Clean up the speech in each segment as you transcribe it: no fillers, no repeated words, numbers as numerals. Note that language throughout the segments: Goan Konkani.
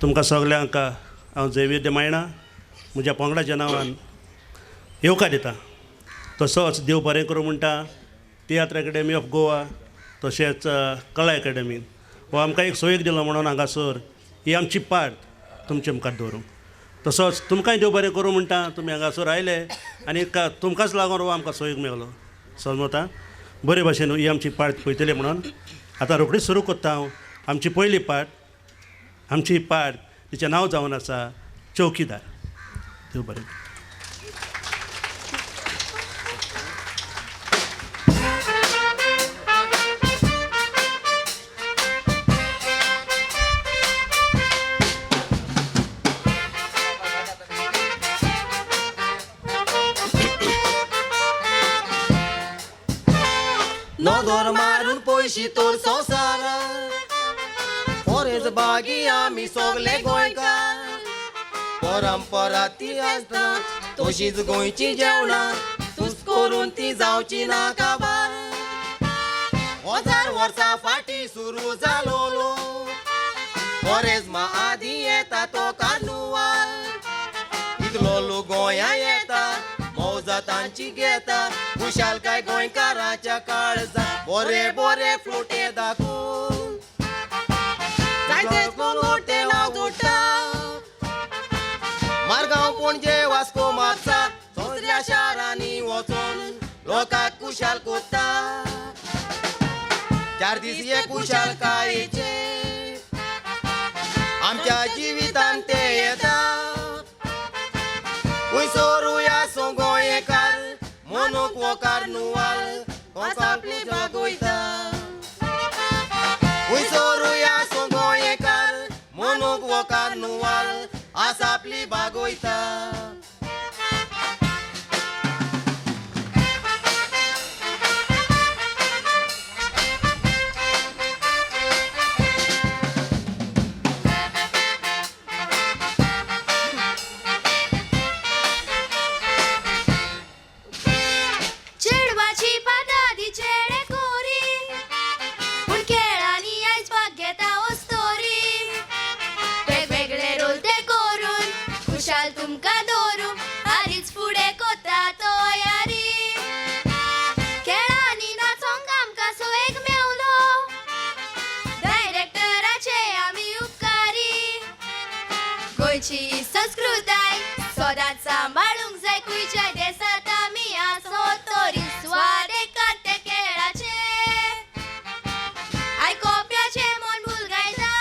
तुमकां सगल्यांक हांव झेवियर दे मायणा म्हज्या पंगडाच्या नांवान येवकार दिता. तसोच देव बरें करूं म्हणटा तियात्र एकेडमी ऑफ गोवा तशेंच कला एकेडमी हो आमकां एक सोयीक दिलो म्हणून हांगासर ही आमची पार्ट तुमचे मुखार दवरूंक. तसोच तुमकांय देव बरें करूं म्हणटा, तुमी हांगासर आयले आनी तुमकांच लागून हो आमकां सोयीक मेळ्ळो. समजता बरे भाशेन ही आमची पार्ट पळयतली म्हणून आतां रोखडीच सुरू करता हांव आमची पयली पार्ट. आमची पार्ट तिचें नांव जावन आसा चौकीदार. देव बरें. नदर मारून पयशी तर संवसार फोरेज बागी आमी सगले गोंयकार. परंपरा ती आसता तशीच गोंयची जेवणां तूच करून ती जावची ना काबार. हजार वर्सां फाटीं सुरू जालोलो कोरेज्मा आदी येता तो कार्नुवाल. इतलो लोक गोंया येता मौजा तांची घेता खुशालकाय गोंयकाराच्या काळजा बोरे बोरे फ्लोटे दाखोवन जायतेच गोटे नांव जोडटा. मारगांव पणजे वास्को म्हापसा दुसऱ्या शारांनी वचोन लोकांक खुशाल कोत्ता. चार दीस हे खुशालकायेचे आमच्या जिवितान ते येता. खुंयसरूय आसूं गोंयकार मनूक हो कार्नुवाल आपली बागोयता. खुंयसरूय आसूं गोंयकार मनूक हो कार्नुवाल आसा आपली बागोयता. चेडवाची पादादी चेडे कोरी, पूण खेळांनी आयज भाग घेता अस्तोरी. वेगवेगळे रोल ते करून खुशाल तुमकां दवरूं आदींच फुडें कोता तयारी. खेळांनी नाचोंक आमकां सोयेक मेवलो, डायरेक्टराचे आमी उपकारी. गोंयची संस्कृताय सदांच सांबाळूंक जाय, खंयच्याय देसांत आमी आसो तरी स्वाद एकात ते खेळाचे. आयकोप्याचें मन भुलगायता,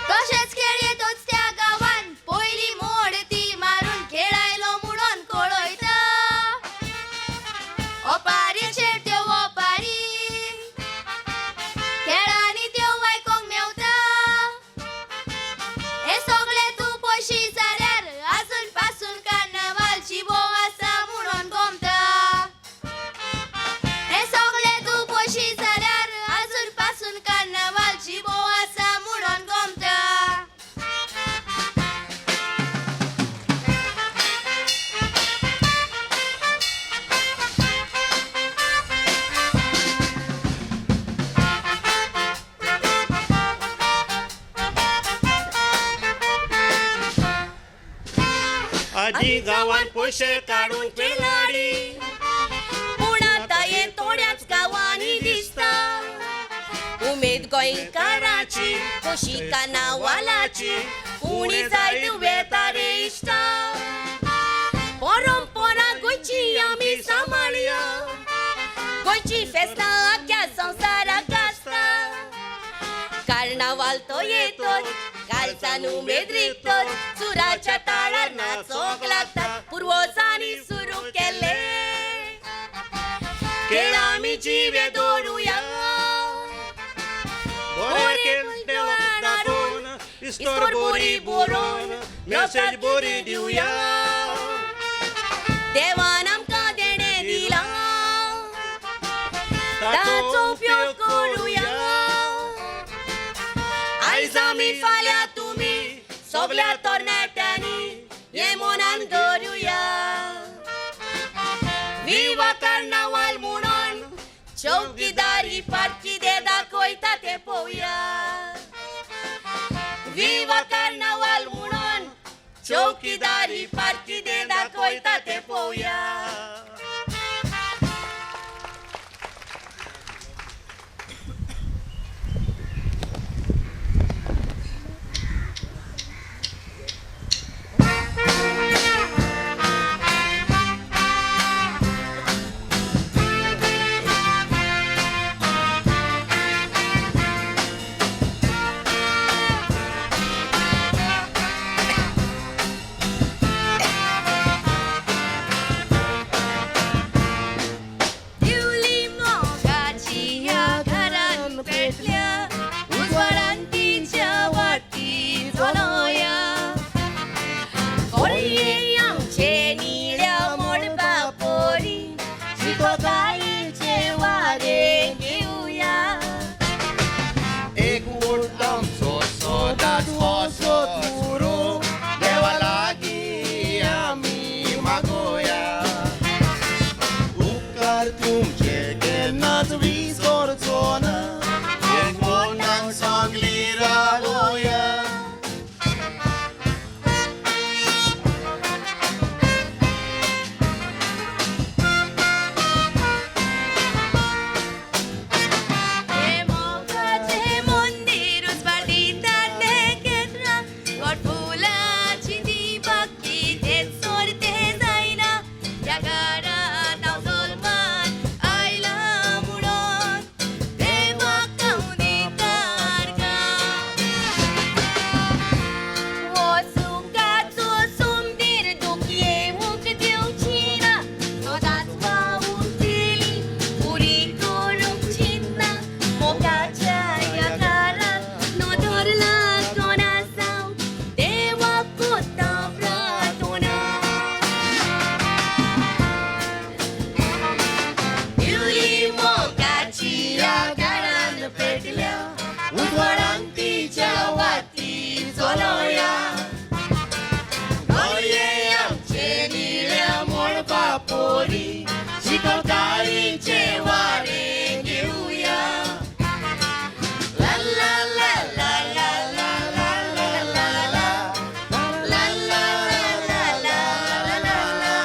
तशेंच खेळ येतोच त्या गांवान पयली मोड ती मारून खेळायलो म्हणून कळयता. ओपारीचेर त्यो ओपारी खेळांनी त्यो आयकोंक मेवता. हे सगळे तूं पयशी जाल्यार आजून पासून कार्नावाल जिवो आसा म्हणून गोमता. हे सगळे तूं पयशी जाल्यार आजून पासून कार्नावाल जिवो आसा म्हणून गोमता. आजी गांवान पयशे काडूंक पेलाडी, पूण आतां हें थोड्याच गांवांनी दिसता. उमेद गोंयकाराची खोशी कार्नावालाची उणी जायत वेता रे इश्टा. परंपरा गोंयची आमी सांबाळया, गोंयची फेस्तां आख्ख्या संवसाराक आसता. कार्नावाल तो येतोच कालसान उमेद रिगतोच सुराच्या ताळार नाचोंक लागता. पुर्वजांनी सुरू केल्ले खेळ आमी जिवे दवरुया. बरे खेळ दाखोवन इस्तोर बोरी बरोवन मेसेज बोरी दिवया. देवान आमकां देणें दिलां ताचो उपयोग करुया. आयज आमी फाल्यां तुमी सगल्या तरणाट्यांनी हें मनान धरुया. विवा कार्नावाल म्हणून चौकीदारी पार्ट कितें दाखयता तें पळोवया. चौकीदारी पार कितें दाखयता तें पळोवया. दिवली मोगाची ह्या घरान पेटल्या, उजवाडान तिच्या वाटी चलोया. कोळये आमचे निळ्या मोडपा पोरी, शिकोकायचे वारे घेवया. एक वोट आमचो सदांच असोच उरूं, देवा लागीं आमी मागोया. उपकार तुमचे केन्नाच विसरचो ना, एक मनान सगळीं रावया. हे मोगाचें मंदीर उजवाड दिता तें केन्ना, गोड फुलाची दिपक कितेंच सोरतें जायना. ह्या घरांत हांव जल्मान आयलां म्हणून देवाक हांव दितां आर्गां. हो सुखाचो सुंदीर दूख येवंक दिवची ना, सदांच वावुरतली पुरी करूंक चिंतना. मोगाच्या ह्या घरांत नदर लागना जावं, देवाक कोत्ता प्रार्थना. दिवली मोगाची ह्या घरान पेटल्या, उजवाडान तिच्या वाती चलोया. घडये आमचे निळ्या मळबा पोरी, शिकवतारीचे वारे घेवया. ला ला ला ला ला ला ला ला ला ला. ला ला ला ला ला ला ला.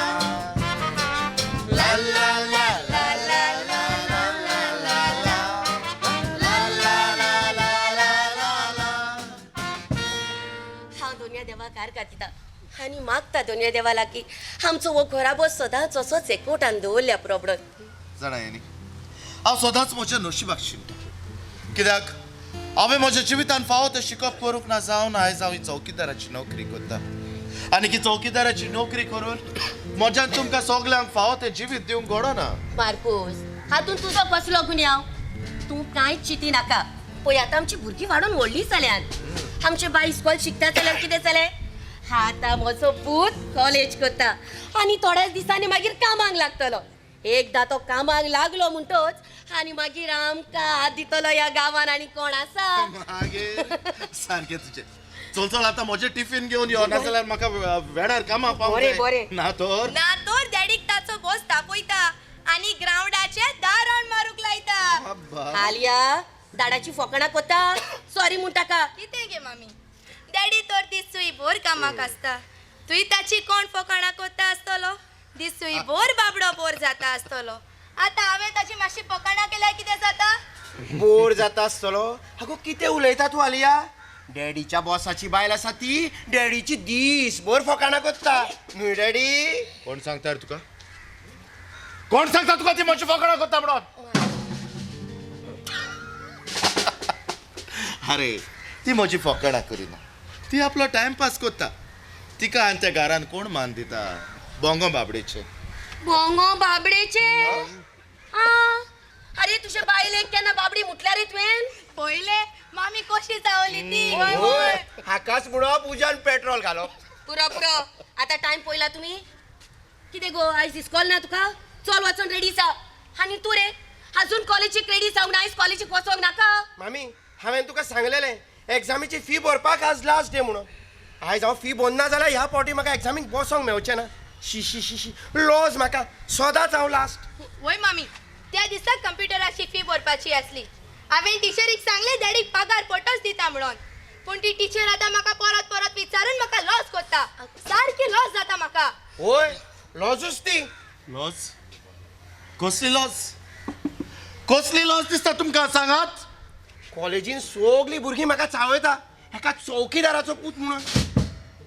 ला ला ला ला ला ला ला ला ला ला. ला ला ला ला ला ला ला. हांव दोनया देवाक आर्गां दिता आनी मागता दोनया देवा लागीं, आमचो हो घराबो सदांच असोच एकवटान दवरल्या प्रॉब्लम. जाणा यानी, हांव सदांच म्हज्या नशिबाक शिणटा, कित्याक हांवें म्हज्या जिवितान फावो तें शिकप करूंक ना जावन आयज हांव ही चौकीदाराची नोकरी करता. आनी की चौकीदाराची नोकरी करून म्हज्यान तुमकां सगल्यांक फावो तें जिवीत दिवंक घडना. मार्कोस, हातूंत तुजो कसलो गुन्यांव? तूं कांयच चिंती नाका. पळय आतां आमची भुरगीं वाडून व्हडलीं जाल्यांत. आमचें बाय इस्कॉल शिकता जाल्यार कितें जालें? आतां म्हजो पूत कॉलेज करता आनी थोड्याच दिसांनी मागीर कामाक लागतलो. एकदां तो कामाक लागलो म्हणटच आनी मागीर आमकां हात दितलो ह्या गांवान आनी कोण आसा? मागीर सारकें तुजें. चल चल आतां म्हजें टिफीन घेवन यो, नाजाल्यार म्हाका वेळार कामाक पावंक बरें, जाय. बरें. ना तर ना तर डॅडीक ताचो बॉस तापयता आनी ग्रावंडाचेर दारान मारूंक लायता. अब्बा. आलिया, दाडाची फोकाणां कोता? सॉरी म्हण ताका. कितें गे मामी, डॅडी तर दिसूय भोर कामाक आसता. तुय ताची कोण फकाणां कोत्ता आसतलो? दिसूय भोर बाबडो बोर जाता आसतलो. आतां हांवें ताची मातशी फकाणां केल्यार कितें जाता? बोर जाता आसतलो. आगो कितें उलयता तूं आलिया? डॅडीच्या बॉसाची बायल आसा ती, डॅडीची दीसभर फकाणां कोत्ता न्हय डॅडी? कोण सांगता रे तुका? कोण सांगता तुका ती म्हजी फकाणां करता म्हणून? अरे ती म्हजी फकाणां करिना, ती आपलो टायमपास करता. तिका आनी त्या घरान कोण मान दिता? बोंगो बाबडेचे. बोंगो बाबडेचे? आ, अरे तुझ्या बायलेक केन्ना बाबडी म्हटल्या रे तुवें? पयले मामी कशी जावली ती. होय, हाकाच म्हणप उज्यान पेट्रोल घालप. पुरो पुरो, आतां टायम पळयला तुमी? कितें गो, आयज इस्कॉल ना तुका? चल वचोन रेडी जा. आनी तूं रे, अजून कॉलेजीक रेडी जावंक ना? आयज कॉलेजीक वचोंक नाका? मामी, हांवें तुका सांगलेलें एग्जामीची फी भरपाक आज लास्ट डे म्हणून. आयज हांव फी भरना जाल्यार ह्या फावटी म्हाका एग्जामीक बसोंक मेवचें ना. शी शी शी शी, लॉज म्हाका, सदांच हांव लास्ट. वय मामी, त्या दिसा कंप्युटराची फी भरपाची आसली. हांवें टिचरीक सांगलें डॅडीक पगार पटोच दिता म्हणून. पूण ती टिचर आतां म्हाका परत परत विचारून म्हाका लॉस कोत्ता, सारकी लॉस जाता म्हाका. होय, लॉजूच ती. लॉज? कसली लॉज? कसली लॉज दिसता तुमकां, सांगात. कॉलेजीन सगलीं भुरगीं म्हाका चावयता एका चौकीदाराचो पूत म्हणून.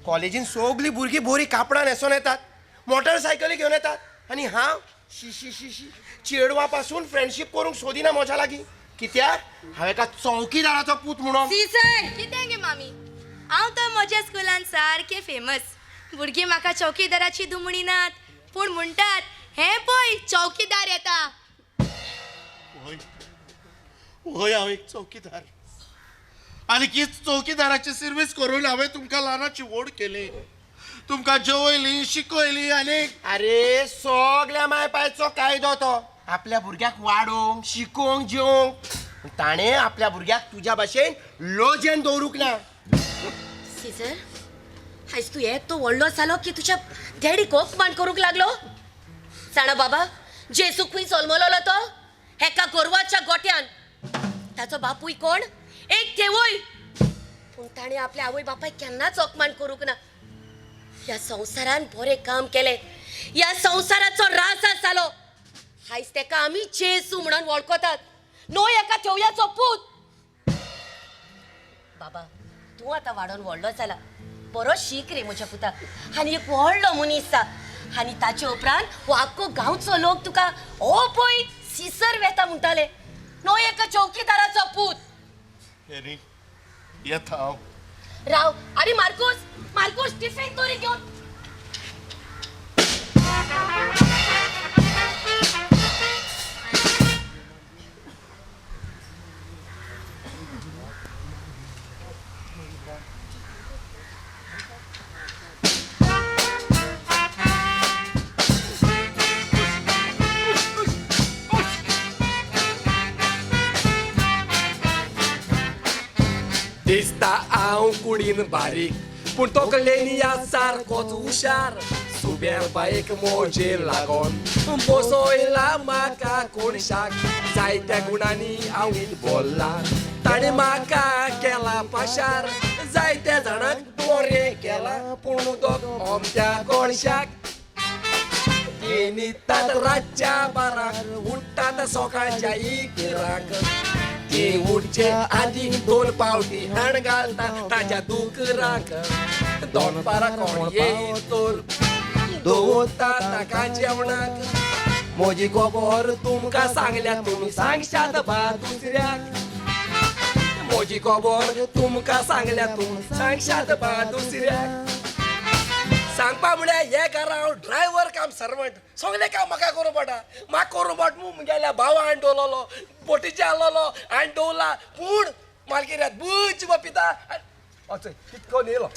कॉलेजीन सगलीं भुरगीं बरीं कापडां न्हेसोन येतात, मोटरसायकली घेवन येतात, आनी हांव शी शी शी शी, चेडवा पासून फ्रेंडशीप करूंक सोदिना म्हज्या लागीं, कित्याक हांव एका चौकीदाराचो पूत म्हणून. सीजर! कितें गे मामी, हांव तर म्हज्या स्कुलान सारकें फेमस. भुरगीं म्हाका चौकीदाराची दुमणी नात, पूण म्हणटात हें पळय चौकीदार येता. होय होय, हांव एक चौकीदार आनी हीच चौकीदाराची सर्वीस करून हांवें तुमकां ल्हानाची व्हड केली, तुमकां जेवयली, शिकयली आनी अरे सगल्या माय पायचो कायदो तो, आपल्या भुरग्याक वाडोवंक, शिकोवंक, जेवंक. ताणें आपल्या भुरग्याक तुज्या भाशेन लजेन दवरूंक ना. सीजर, आयज तूं एक तो व्हडलो जालो की तुज्या डॅडीक अपमान करूंक लागलो. जाणा बाबा, जेजू खंय जल्मलोलो तो एका गोरवाच्या गोट्यान. ताचो बापूय कोण? एक देवूय. पूण ताणें आपल्या आवय बापायक केन्नाच अपमान करूंक ना. ह्या संवसारान बरें काम केलें, ह्या संवसाराचो राजा जालो. आयज तेका आमी जेजू म्हणून वळखतात, न्हय एका थेवयाचो पूत. बाबा, तूं आतां वाडोन व्हडलो जाला, बरो शीक रे म्हज्या पुता, आनी एक व्हडलो मनीस जा. आनी ताचे उपरांत हो आख्खो गांवचो लोक तुका ओ पळय सिसर वेता म्हणटाले, न्हय एका चौकीदाराचो पूत. हेरी, येता हांव. राव, अरे मार्कोस, मार्कोस, टिफिन तरी घेवन. दिसता हांव कुडीन बारीक, पूण तकलेन सारकोच हुशार. सुब्यार बायक मोजेर लागोन बसयला म्हाका कोणशाक. जायत्या गुणांनी हांव बोल्ला, ताणें म्हाका केला पाशार. जायत्या जाणांक बरें केला, पूण उदक अमत्या कोळशाक. ती न्हिदतात रातच्या बारांक, उठ्ठात सकाळच्या इकरांक. ती उठचे आदी दोन पावटी हाण घालता ताज्या दुकरांक. दनपारां कोण येयत तर दवरता ताका जेवणाक. म्हजी खबर तुमकां सांगल्या, तुमी सांगशात बा दुसऱ्याक. म्हजी खबर तुमकां सांगल्या, तुमी सांगशात बा दुसऱ्याक. सांगपा म्हळ्यार हे घरा हांव ड्रायव्हर काम सर्वंट, सगळें काम म्हाका करूं पडटा. म्हाका करूं पडटा म्हूण मुगेल्या भावान दवरलोलो, बोटीचे आहलोलो हांवें दवरला. पूण मालकिऱ्यात बूच पिता वचय कितको न्हेलो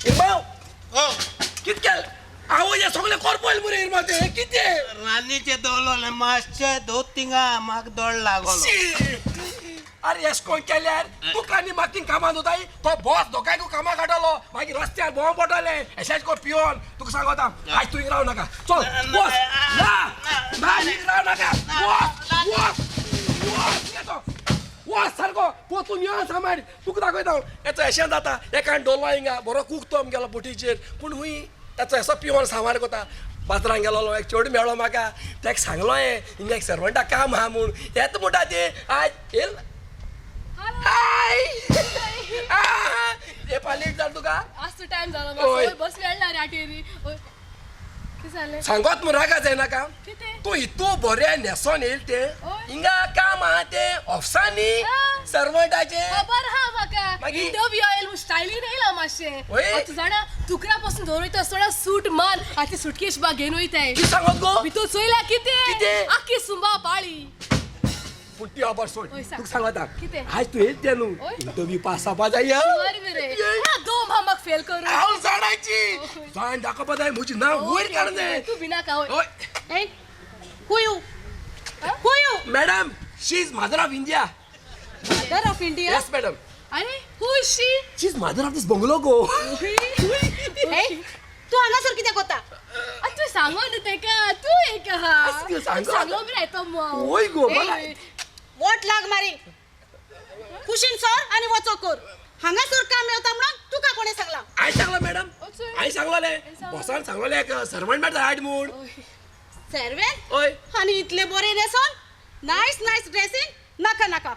इरमाव. कित केलें आवय, हें सगळें कर पळयलें मरे इरमाव, तें कितें? रान्नीचे दवरलोले मातशे दोत थिंगा म्हाका दोड लागलो. शी! अरे एश कोण केल्यार तुका आनी म्हाका थिंग कामां दवरताय. तो बॉस दोगांयकूय कामां काडटलो, मागीर रस्त्यार भोंवंक पडटलें एशेंच को पिवन. तुका सांगता, आयज तूं हिंग राव नाका, चल बॉस. ना ना, हिंग राव नाका. बॉस बॉस बॉस येतो, वच सारको पोतून यो सामार. तुका दाखयता हांव. हेचो एशें जाता, एकान डोलो हिंगा बरो कूक तो आमगेलो बोटीचेर, पूण हूंय ताचो एसो पिवन सामार कोता. बाजारान गेलोलो एक चेडूं मेळ्ळो म्हाका, तेका सांगलो हें हिंगा एक सर्वंटाक काम आहा म्हूण. येता म्हणटा ते आयज येल. हाय, येपा लेट जालें तुका. आज तो टायम झाला. होय. बस मेळना रे आटेरी. कितें जालें? सांगत म्हूण रागा जायनाका. कितें? तूं इतू बरें न्हेसोन येयल तें. होय. हिंगा काम आहा तें ऑफिसांनी हा. सर्वंटाचें. खबर हा म्हाका. मागीर? इंटरव्यू आयल म्हूण स्टायलीन येयला मातशें. होय. आतां जाणा, तुकरा पासून दवर वयता आसतना सूट मान आतां सुटकेश बा घेवन वयताय. कितें सांगत गो? भितर चोयला कितें? कितें? आख्खी सुंबा पाळी. पूण ती खबर सोड. होय, सांग. तुका सांगता. कितें? आयज तूं येयल तें न्हू, होय. इंटरव्यू पास जावपा जाय. बरें मरे. हा, दोन हा म्हाका फेल करून. हांव जाणाची होय. जाण दाखोवपा जाय, म्हजें नांव वयर काडूं जाय. तूं भिनाका. होय. होय. Hey, who you? Who you? Madam, she is mother of India. Mother of India? Yes madam. अरे who is she? She is mother of this bungalow go. Hey, तूं हांगासर कित्याक वता? तूं सांगो न्हू तेका, तूं एक आहा. अशें कितें सांगो? सांगो बी रायतो मग. होय गो, मला- वोट लाग मारीन. कुशीन सर आनी वचो कर. हांगासर काम मेळता म्हणून तुका कोणें सांगलां? हांवें सांगलां मॅडम, हांवें सांगलोलें बॉसान सांगलोलें सर्वंट मेळटा हाड म्हूण. सर्वेंट? हय. आनी इतलें बरें न्हेसोन, नायस नायस ड्रेसींग, नाका नाका.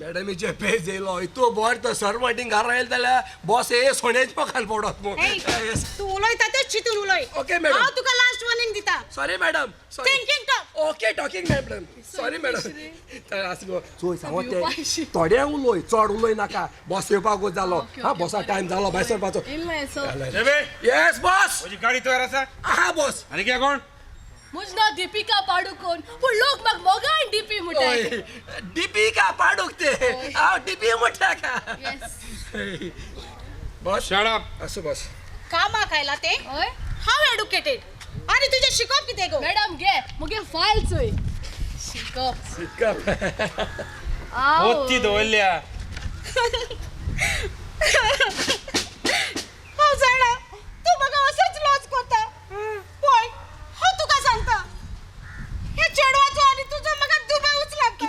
मॅडम हिचे पेज येयलो इतू बरें तो सर्वंटींग घरा येयलो जाल्यार बॉस हे सोण्याच मोखाल पडत म्हूण. तूं उलयता तें चिंतून उलय. Okay madam. हांव तुका लास्ट वॉर्निंग दिता. Sorry madam. Thinking talk. Okay talking madam. Sorry madam. आसूं गो. चोय सांगो तें थोडें उलय, चड उलय नाका. बॉस येवपाक जालो. हा बॉसा टायम जालो भायर सरपाचो. Yes boss. म्हजी गाडी तयार आसा. आहा बॉस. आनी कितें कोण? म्हजें नांव दीपिका पाडुकोन, पूण लोक म्हाका मोगान डीपी म्हणटाय. दीपिका पाडूक ते हांव डीपी म्हणटा का. बॉस. Shut up. आसूं बॉस. कामाक आयला ते? हय. हांव एडुकेटेड आनी तुजें शिकप कितें गो? मॅडम घे मुगे फायल चोय. शिकप शिकप मोती दवरल्या. हांव जाणा तूं म्हाका असोच लॉज करता. पळय हांव तुका सांगता, हे चेडवाचो आनी तुजो म्हाका दुबावच लागता.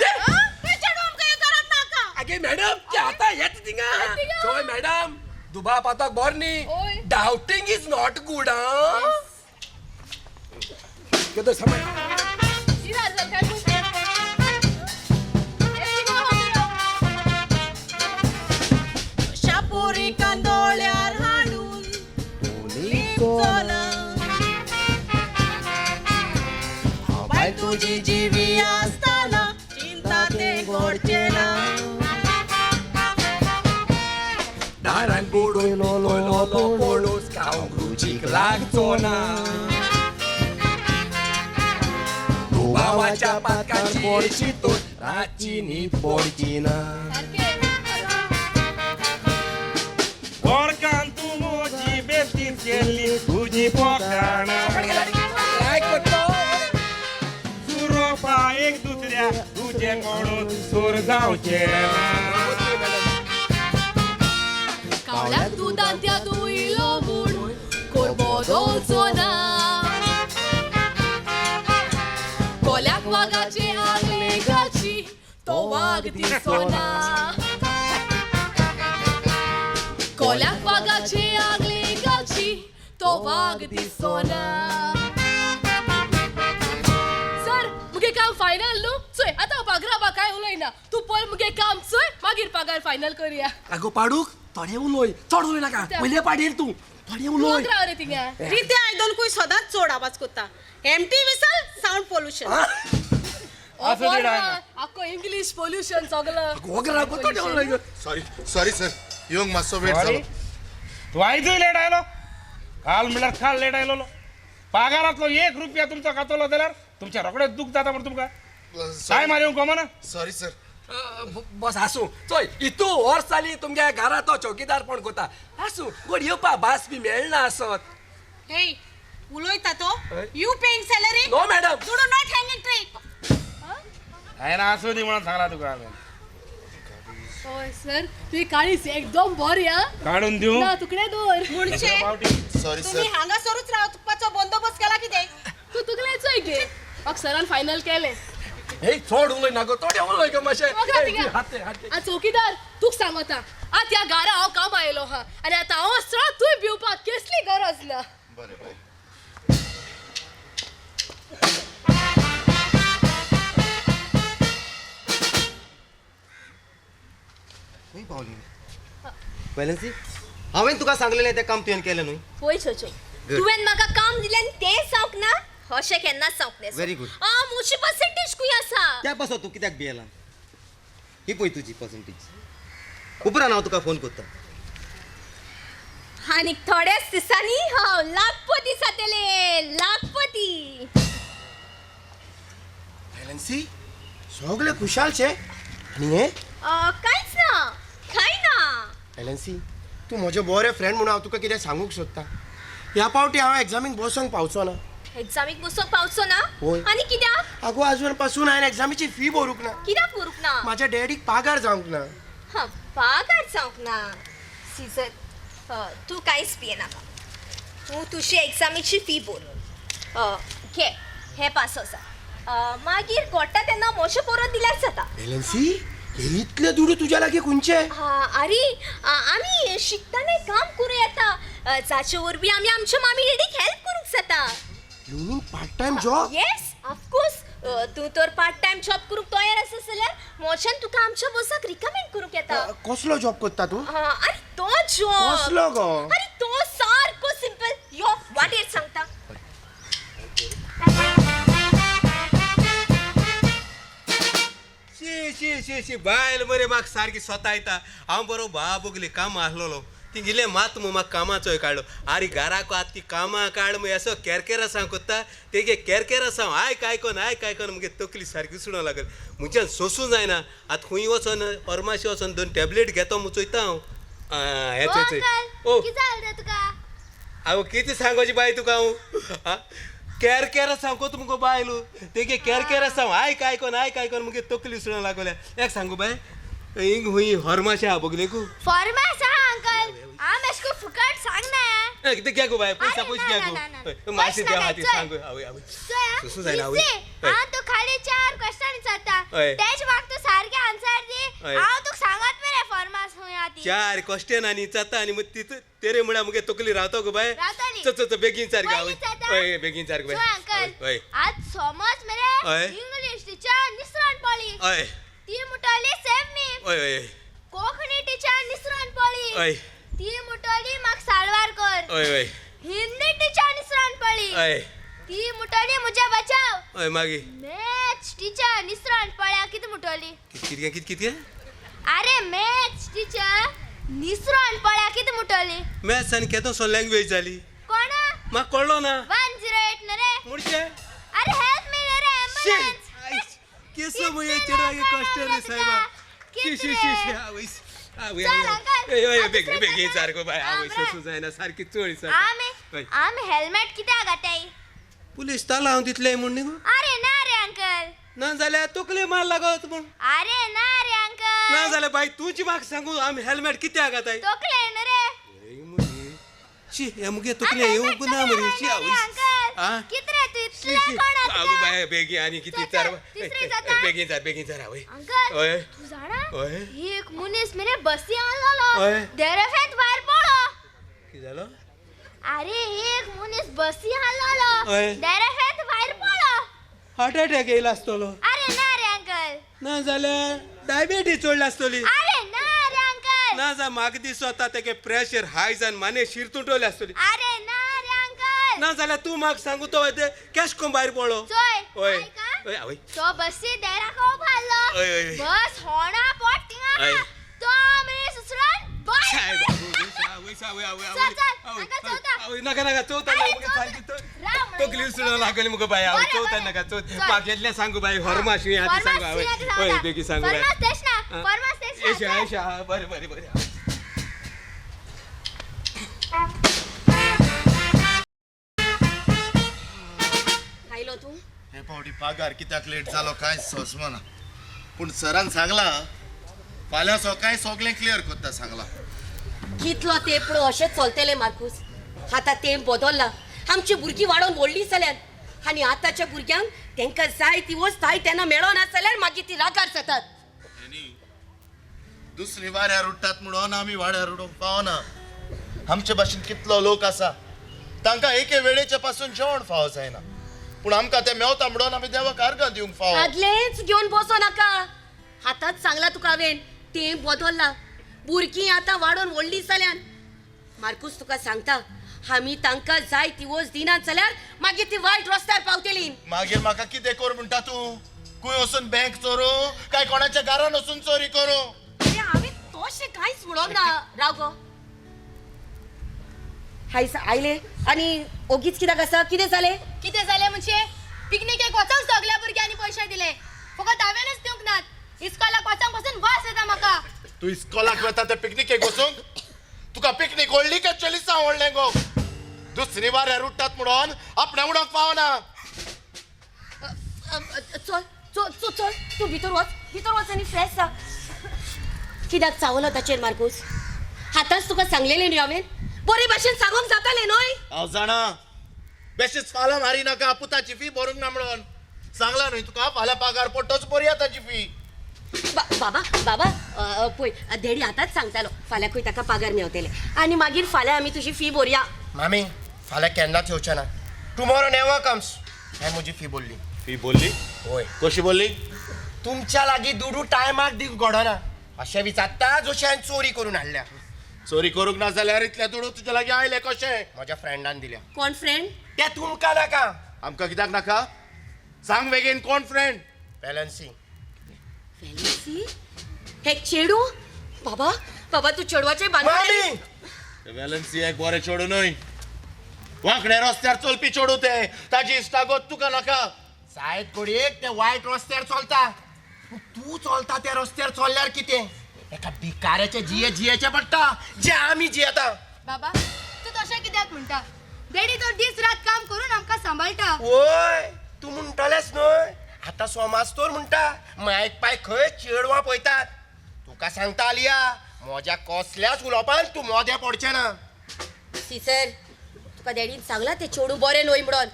हे चेडूं आमकां हे घरांत नाका. आगे मॅडम ते आतां येता थिंगा. चोय मॅडम, दुबाव पातक बरो न्ही. डावटींग is not good. आं कितें समय शापोरी कांदोळ्यार हाडून लिपचो ना. बाय तुजी जिवी आसतना चिंता ते घडचें ना. दारान बुडयलो लोयलो पणूस खावंक रुचीक लागचो ना. दुबावाच्या पातकाची चिंतून रातची न्हीद पडची ना. गोरकान तूं म्हजी बेतीत केल्ली तुजी पोकाणां. सुरोपा एक दुसऱ्या तुजे कोणून सूर जावचें ना. कावळ्याक दुदान त्या दुयलो म्हूण कोण बदलचो ना. कोल्याक वागाचे आगले घाची तो वाग दिसो ना. कोल्याक वागाचे आगले घाची तो वाग दिसो ना. सर मुगे काम फायनल न्हू? चोय आतां पगारा बा कांय उलयना. तूं पयर मुगे काम चोय, मागीर पगार फायनल करया. आगो पाडूक थोडें उलय, चड उलय नाका. पयले पाडीर तूं थोडें उलय. राव रे थिंगा. रितें आयदनकूय सदांच चड आवाज करता. Empty whistle sound pollution. आख्खो इंग्लीश पोल्युशन सगळं. सॉरी सॉरी सर, येवंक मातसो वेट जालो. तूं आयजूय लेट आयलो. काल म्हणल्यार काल लेट आयलोलो. पगारांतलो 1 रुपया तुमचो खातलो जाल्यार तुमच्या रोखडेच दूख जाता म्हण तुमकां. काय मार येवंक कमना. Sorry sir. बस आसूं. चोय इतू वर्स जाली तुमगे घरा तो चौकीदारपण करता. आसूं, गोड येवपा भास बी मेळना आसत. हे उलयता तो? You paying salary? No madam. दुडू not hanging tree. हांवें आसूं दी म्हणून सांगलां तुका हांवें. हय सर, तुजी काळीज एकदम बरी आं. काडून दिवं ना तुकडे दवर. म्हणजे सॉरी सर. तुमी हांगासरूच रावपाचो बंदोबस्त केला कितें? तूं तुगेलें चोय गे. म्हाका सरान फायनल केलें. हे चड उलय नाका, थोडें उलय गो मातशें. आ चौकीदार तुका सांगता, आतां ह्या घरा हांव काम आयलो हा आनी आतां हांव आसतना तूंय भिवपाक कसली गरज ना. बरें बाय. खंय पावली बॅलन्सी? हांवें तुका सांगलेलें तें काम तुवें केलें न्हय? पळय चोचो, तुवें म्हाका काम दिलें आनी तें जावंक ना अशें केन्नाच जावंक ना. Very good. आं म्हजी पर्सेंटेज खंय आसा? त्या पासत तूं कित्याक भियेला? ही पळय तुजी पर्संटेज. उपरांत हांव तुका फोन करता. आनी थोड्याच दिसांनी हांव लाखपती जातलें, लाखपती. बॅलन्सी सगळे खुशाल शे आनी हें? कांयच ना, कांय ना. बॅलन्सी तूं म्हजें बरें फ्रेंड म्हणून हांव तुका कितें सांगूंक सोदता. ह्या पावटी हांव एग्जामीक बसोंक पावचो ना. एग्जामीक बसोंक पावचो ना? हय. आनी कित्याक? आगो आजून पासून हांवें एग्जामीची फी भरूंक ना. कित्याक भरूंक ना? म्हाज्या डॅडीक पागार जावंक ना. हा पागार जावंक ना. सीजन तूं कांयच भियेनाका. तूं तुजी एग्जामीची फी भर. घे हे 5,000. मागीर कोट्टा तेन्ना म्हजे परत दिल्यार जाता. बॅलन्सी इतले दुडू तुज्या लागीं खंयचे? आरे, आमी शिकतना काम करूं येता, जाचे वरवीं आमी आमच्या मामी डॅडीक हेल्प करूंक जाता. You mean part time job? Yes, of course. तूं तर पार्ट टायम जॉब करूंक तयार आसा जाल्यार मोच्यान तुका आमच्या बॉसाक रिकमेंड करूंक येता. कसलो जॉब करता तूं? आरे तो जॉब. कसलो गो? आरे तो सारको सिंपल. यो वाटेर सांगता. शी शी शी शी, बायल मरे म्हाका सारकी सोतायता. हांव बरो बाबुगली कामां आसलेलो, तिगेले मात मु म्हाका कामाचोय काडलो. आरे घराक आतां ती कामां काड मु असो केरकेर आसा कोत्ता, तेगे केरकेर आसा आयक आयकोन आयक आयकोन मुगे तकली सारकी सुणो लागली. म्हज्यान सोसूं जायना. आतां खूंय वचोन फार्मासी वचोन 2 टॅबलेट घेतो म्हूण चोयता हांव. हें ओ कितें जालें रे तुका? हांव कितें सांगोची बाय तुका हांव? केर केर सांगो तुमकां बायलो, तेगे केर केर आसा आयक आयकोन आयक आयकोन मुगे तकली सुणो लागल्या. एक सांगू बाय, हिंग हुंय हॉर्माशी आहा बगलेकू? फॉर्मास आहा अंकल, हांव एशें कोन्न फुकट सांगना. कितें घे गो बाय, पयसा पयशे घे गो. मातशें देव हाती सांगू. आवय आवय सुसू जायना. आवय हांव तुका खाली 4 क्वेश्चन विचारता, तेज म्हाका तूं सारकें आन्सर दी. हांव तुका सांगत मरे फॉर्मास खूंय आहा ती. 4 क्वेश्चन आनी विचारता आनी मागीर तितू तेरे म्हळ्यार मुगे तकली रावतो गो बाय. चल चल बेगीन सारकें. आवय हय बेगीन सारकें बाय. अंकल आज समज मरे इंग्लीश टिचर निसरण पडली. हय. ती म्हणटाली सेव मी. हय हय. कोंकणी टिचर निसरण पडली. हय. ती म्हणटाली म्हाका सालवार कर. हय हय. हिंदी टिचर निसरण पडली. हय. ती म्हणटाली म्हजे बचाव. हय. मागीर मॅथ्स टिचर निसरण पळ्या कितें म्हणटाली? कितें कितें कितें? अरे मॅथ्स टिचर निसरण पळ्या कितें म्हणटाली? मॅथ्स आनी केदोसो लँग्वेज जाली? कोण? म्हाका कळ्ळो ना. 108 न्हय रे? मुडचे? अरे हेल्प मी रे, एम्बुलन्स. केसो मुगे चेडवागे कश्ट रे सायबा. शी शी शी शी, आवयस आवय. आवय बेगीन बेगीन सारको बाय. आवय सोसूं जायना सारकी चोळी सारकी. आमी हेल्मेट कित्याक घाताय? पुलीस ताला हांव दितले म्हूण न्ही गो? अरे ना रे अंकल. ना जाल्यार तकले मार लागत म्हूण. अरे ना रे अंकल. ना जाल्यार बाय तुजी म्हाका सांगू आमी हेल्मेट कित्याक घाताय? तकले न्हय रे. शी हे मुगे तकले येवंक ना मरे. शी आवयस. कितें रे तूं इतलें कोण आसा? आगो बाय बेगीन आनी कितें चार. बेगीन चार बेगीन चार. आवय अंकल तूं जाणा एक मनीस मरे बसी आसलो देरेफेंत भायर पडलो. कितें जालो? अरे एक मनीस बसी आसलो देरेफेंत भायर पडलो. हार्ट अटॅक येयला आसतलो. अरे ना रे अंकल. ना जाल्यार डायबेटीस चडल्या आसतली. अरे ना रे अंकल. ना जा म्हाका दिसता तेगे प्रेशर हाय जावन माने शीर तुटवली आसतली. अरे ना रे अंकल. ना जाल्यार तूं म्हाका सांगू तो कॅश कोण भायर पडलो? चोय हय हय. तो बसी देराक उबो आसलो. बस होणा पोट थिंगा तो मरे सुसरान बाय. नाका नाका चवता तकली सुणो लागली मुगो बाय. आवय चवता नाका चवथ म्हाका येतलें सांगू बाय. हॉर्मास आदी सांगू आवय. हय बेगीन सांगू बाय. एशा एशा बरें बरें बरें. आयलो तूं? हे फावटी पागार कित्याक लेट जालो कांय सोंसना, पूण सरान सांगला फाल्यां सकाळीं सगळें क्लियर करता सांगला. कितलो तेंप अशेंच चलतलें मार्कूस. आतां तेंप बदल्ला, आमची भुरगीं वाडोवन व्हडलीं जाल्यात आनी आतांच्या भुरग्यांक तांकां जाय ती वस्त जाय तेन्ना मेळना जाल्यार मागीर ती रागार जातात. दुसरी वाऱ्यार उडटात म्हणून आमी वाड्यार उडोवंक पावना. आमचे भाशेन कितलो लोक आसा तांकां एके वेळेचे पासून जेवण फावो जायना, पूण आमकां तें मेवता म्हणून आमी देवाक आर्गां दिवंक फावो. आदलेंच घेवन बसो नाका. आतांच सांगलां तुका हांवें, तें बदल्लां, भुरगीं आतां वाडोवन व्हडलीं जाल्यात. मार्कूस तुका सांगता, आमी तांकां जाय ती वस्त दिनात जाल्यार मागीर ती वायट रस्त्यार पावतली. मागीर म्हाका कितें कर म्हणटा तूं? खंय वचून बँक चोरू काय कोणाच्या घरान वचून चोरी करूं? हांवें तशें कांयच म्हणोंक ना. राव गो, हायस आयले आनी ओगीच कित्याक आसा? कितें जालें? कितें जालें म्हणजे पिकनिकेक वचोंक सगल्या भुरग्यांनी पयशे दिले, फकत हांवेनच दिवंक नात. इस्कॉलाक वचोंक पासून वास येता म्हाका. तूं इस्कॉलाक वता ते पिकनिकेक वचूंक? तुका पिकनीक व्हडली काय चलिसां व्हडलें गो? दुसरी वाऱ्यार उडटात म्हणून आपणें उडोवंक पावना. चल चल चल चल तूं भितर वच, भितर वच आनी फ्रेश जा. कित्याक चावलो ताचेर मार्कूस? आतांच तुका सांगलेलें न्हय हांवें, बरे भाशेन सांगूंक जातालें न्हय? हांव जाणा, बेश्टीच फाल्यां मारी नाका पुताची फी भरूंक ना म्हणून सांगलां न्हय तुका. फाल्यां पागार पडटच भरया ताची फी. बाबा बाबा पळय डॅडी आतांच सांगतालो फाल्यां खंय ताका पागार मेवतले आनी मागीर फाल्यां आमी तुजी फी भरया. मामी फाल्यां केन्नाच येवचें ना. Tomorrow never comes. हांवें म्हजी फी बोल्ली. फी बोल्ली? वय. कशी बोल्ली? तुमच्या लागीं दुडू टायमाक दिवंक घडना अशें विचारता जशें हांवें चोरी करून हाडल्या. चोरी करूंक ना जाल्यार इतले दुडू तुज्या लागीं आयले कशे? म्हज्या फ्रेंडान दिल्या. कोण फ्रेंड? ते तुमकां नाका. आमकां कित्याक नाका? सांग बेगीन कोण फ्रेंड? बॅलन्सी. वेलेन्सी? हे चेडू? बाबा बाबा तूं चेडवाचे मामी वेलन्सी एक बरें चेडूं न्हय, वांकड्या रस्त्यार चलपी चेडूं तें. ताजी इश्टागत तुका नाका. सायद घडयेक ते वायट रस्त्यार चलता, तूं चलता त्या रस्त्यार चल्ल्यार कितें एका भिकाऱ्याचे जिये जियेचें पडटा जे आमी जियेता. बाबा तूं तशें कित्याक म्हणटा? डॅडी तर दीस रात काम करून आमकां सांबाळटा. वय तूं म्हणटलेंच न्हय आतां सोमाज तर म्हणटा मायक पाय खंय चेडवां पळयतात. तुका सांगता आलिया, म्हज्या कसल्याच उलोवपान तूं मोदें पडचें ना. सिसर तुका डॅडीन सांगलां तें चेडूं बरें न्हय म्हणून.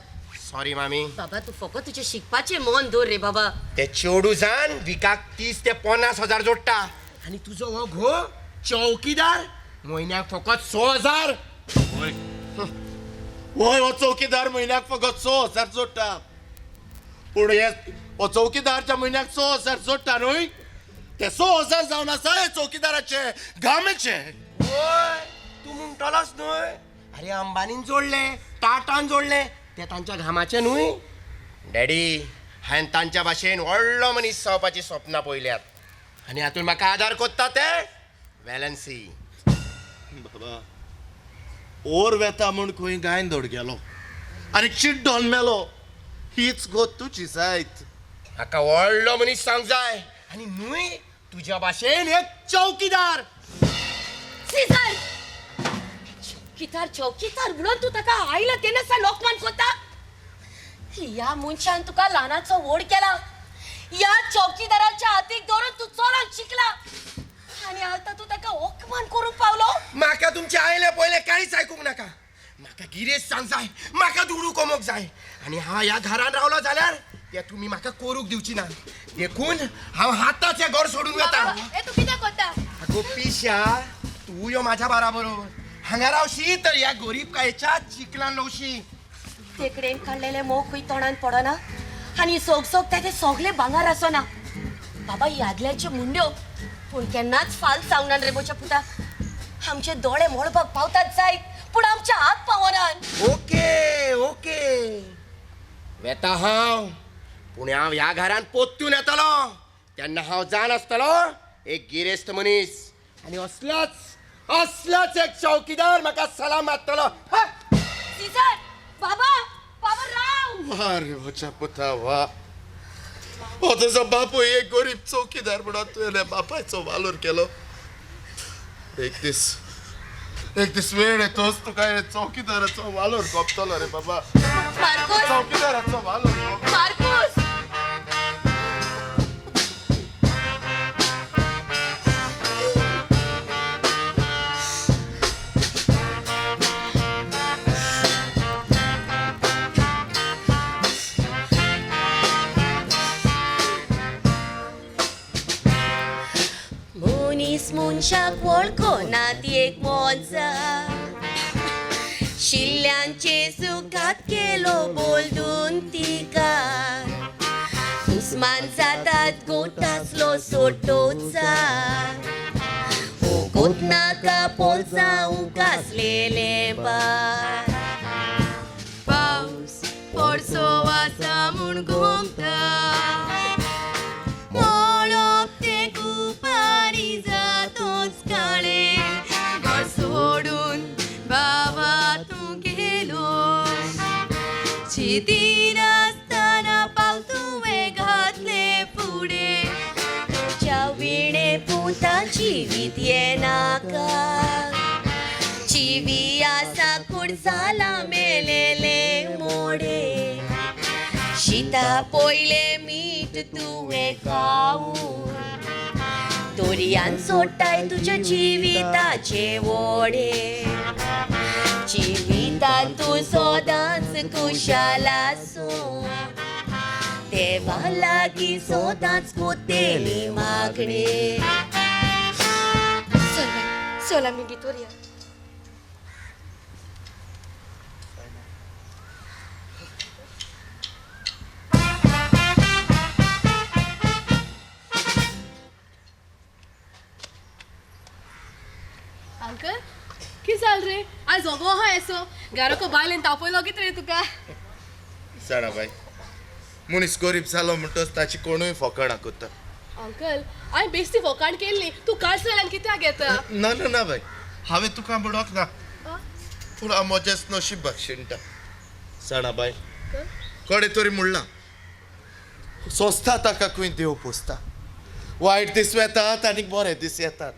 सॉरी मामी. बाबा तूं फकत तुजें शिकपाचें मन दवर रे बाबा. ते चेडूं जान विकाक 30 ते 50 हजार जोडटा आनी तुजो हो घो चौकीदार म्हयन्याक फकत 6,000. वय वय हो चौकीदार म्हयन्याक फकत 6,000 जोडटा. पूण हे हो चौकीदारच्या म्हयन्याक 6,000 जोडटा न्हय, ते 6,000 जावन आसा हे चौकीदाराचे घामेचे. वय तूं म्हणटलोच न्हय, अरे अंबानीन जोडले, टाटान जोडले, ते तांच्या घामाचे न्हय. डॅडी हांवें तांच्या भाशेन व्हडलो मनीस जावपाची सपनां पळयल्यात आनी हातूंत म्हाका आदार कोत्ता ते वेलन्सी. बाबा ओर वेता म्हूण खंय गायन धड गेलो आनी चिड्डोन मेलो, हीच गोत तुजी जायत. म्हाका व्हडलो मनीस जावंक जाय आनी न्हय तुज्या भाशेन एक चौकीदार. सीजर चौकीदार चौकीदार म्हणून तूं ताका आयला तेन्ना सा लोकमान कोता. ह्या मनशान तुका ल्हानाचो व्हड केला, ह्या चौकीदाराच्या हातीक धरून तूं चलोन शिकला आनी आतां तूं ताका अपमान करूंक पावलो. म्हाका तुमचे आयले पयले कांयच आयकूंक नाका. म्हाका गिरेस्त जावंक जाय, म्हाका दुडू कमोवंक जाय आनी हांव ह्या घरान रावलो जाल्यार ते तुमी म्हाका करूंक दिवची ना. देखून हांव आतांच हें घर सोडून वता. ए तूं कितें करता? आगो पिश्या, तूं यो म्हाज्या बराबर हांगा रावशी तर ह्या गोरीबकायेच्या चिखलान लवशी. तेकडेन काडलेले मोग खंय तोंडान पडना आनी सोग सोग तेजे सगळे भांगर आसना. बाबा ही आदल्यांच्यो मुंड्यो पूण केन्नाच फाल सांगना रे म्हज्या पुता. आमचे दोळे मळबाक पावतात जायत पूण आमचे हात पावनात. ओके ओके वेता हांव, पूण हांव ह्या घरान पोत्तून येतलो तेन्ना हांव जाण आसतलो एक गिरेस्त मनीस आनी असलोच असलोच एक चौकीदार म्हाका सलाम मारतलो. सीजर बाबा बाबा राव. वा रे म्हज्या पुता वा, हो तुजो बापूय एक गरीब चौकीदार म्हणून तुवें बापायचो वालोर केलो. एक दीस एक दीस वेळ येतोच तुका हे चौकीदाराचो वालोर गोपतलो रे बाबा. मार्कोस चौकीदाराचो वालोर. मार्कोस मनीस मनशाक वळखना ती एक मोन्सा, शिल्ल्यांचे सुखात केलो बोलदून तिका, दुस्मान जातात गोतासलो सोटोचा, गोत नाका पोलसा उकासलेले बार. पावस पडसो आसा म्हूण घुमता, मळब तें कुपारी जातोच काळें, घर सोडून बाबा तूं गेलो, चिंतिनासतना पावल तुवें घातलें फुडें. तुज्या विणे पुता जिवीत येनाका, जिवी आसा कुडसाला मेलेले मोडे, शिता पयले मीठ तुवें खावन, दर्यान सोडटाय तुज्या जिविताचे वोडे, जिवितान तूं सदांच खुशाल आसूं, ते देवा लागीं सोदांच कोतेली मागणी. चल बाय, चल आमी भितर या. अंकल कितें जालें रे आयज ओगो आहा येसो घराको बायलेन तापयलो कितें रे तुका? जाणा बाय, मनीस गरीब जालो म्हणटच ताची कोणूय फकाणां करता. अंकल हांवें बेश्टी फकाण केल्ली, तूं काळसाल्यान कित्याक घेता? ना ना ना बाय, हांवें तुका म्हणोंक ना, पूण हांव म्हजेंच नशीब शिणटा. जाणा बाय, कोणे तरी म्हणलां सोंसता ताका खंय देव पोसता. वायट दीस येतात आनी बरे दीस येतात,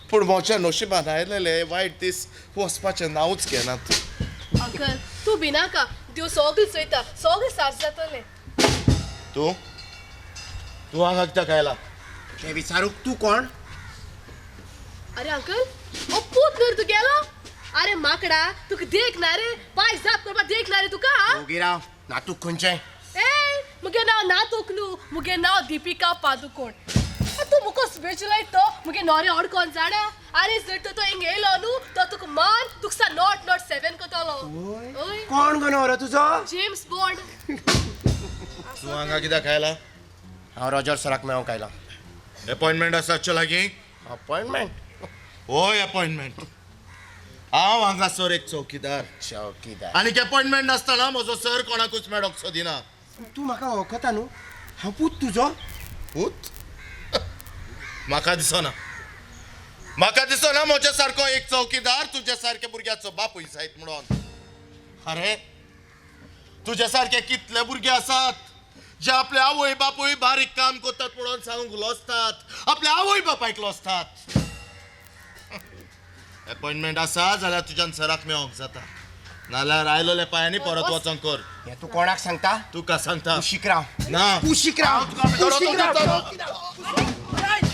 पूण म्हज्या नशिबान आयलेले वायट दीस वचपाचें नांवूच घेनात. अंकल तूं भिनाका, देव सगळें चोयता, सगळें सारकें जातलें. तूं तूं हांगा कित्याक आयला? तें विचारूंक तूं कोण? अरे अंकल हो पूत न्हय तुगेलो? अरे माकडा तुका देख ना रे, पांय जाप करपाक देख ना रे तुका? ओगी राव, नातूक खंयचें? ए मुगे नांव नातूक न्हू, मुगे नांव दीपिका पादुकोण. तूं मुको स्पेशलाय तो मुगे नोरे अडकोन जाणा. अरे जर तो हिंग येयलो न्हू तो तुका मान तुका 007 कोतलो. कोण गो नवरो तुजो? James Bond. तूं हांगा कित्याक आयला? हांव रॉजर सराक मेळोंक आयला. अपॉयंटमेंट आसा ताचे लागीं? अपॉयंटमेंट? हय अपॉयंटमेंट. हांव हांगासर एक चौकीदार. चौकीदार? आनीक अपॉयंटमेंट नासतना म्हजो सर कोणाकूच मेळोंक सोदिना. तूं म्हाका वळखता न्हू? हांव पूत तुजो. पूत? म्हाका दिसना, म्हाका दिसना म्हज्या सारको एक चौकीदार तुज्या सारक्या भुरग्याचो बापूय जायत म्हणून. अरे तुज्या सारके कितले भुरगे आसात जे आपले आवय बापूय बारीक काम करतात म्हणून सांगूंक लजतात, आपल्या आवय बापायक लजतात. अपॉयंटमेंट आसा जाल्यार तुज्यान सराक मेळोंक जाता, नाल्यार आयलोले पांयांनी परत वचोंक कर. हें तूं कोणाक सांगता? तुका सांगता. कुशीक राव. ना कुशीक राव. कुशीक राव.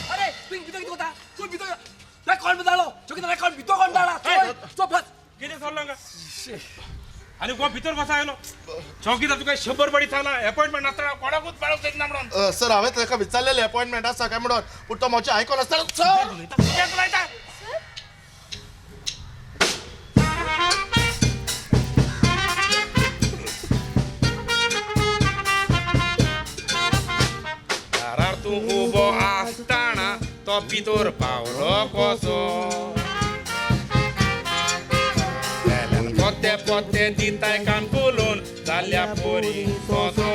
अरे तूं भितर कितें करता? तूं भितर कोण जालो? चौकीदार कोण भितर कोण जाला? कितें चल्लां हांगा? आनी कोण भितर कसो आयलो? चौकीदार तुका 100 बडी सांगला अपॉयंटमेंट नासतना कोणाकूच मेळोंक जायना म्हणून. सर हांवें ताका विचारलेलें अपॉयंटमेंट आसा काय म्हणून, पूण तो म्हजें आयकोन आसतना. सर दारार तूं उबो आसतना तो भितर पावलो कसो? पोते पोते दिताय कान फुलोवन जाल्या पोरी सोसो.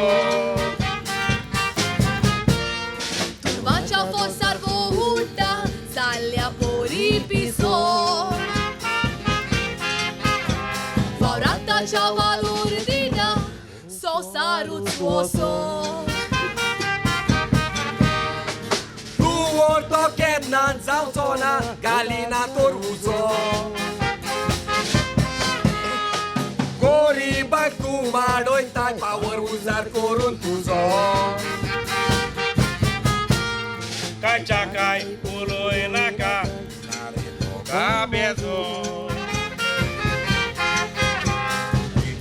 तुरवाच्या फोर्सार वोहुटा जाल्या पोरी पिसो. वावराताच्या वालोर दिना संवसारूच वसो. तूं व्हर तो केन्ना जावचो ना, घालिना तर उजो. गोरिबाक तूं वाडयताय पावर उजार करून तुजो. काच्या काय उलोय नाका नारे तुका बेजो.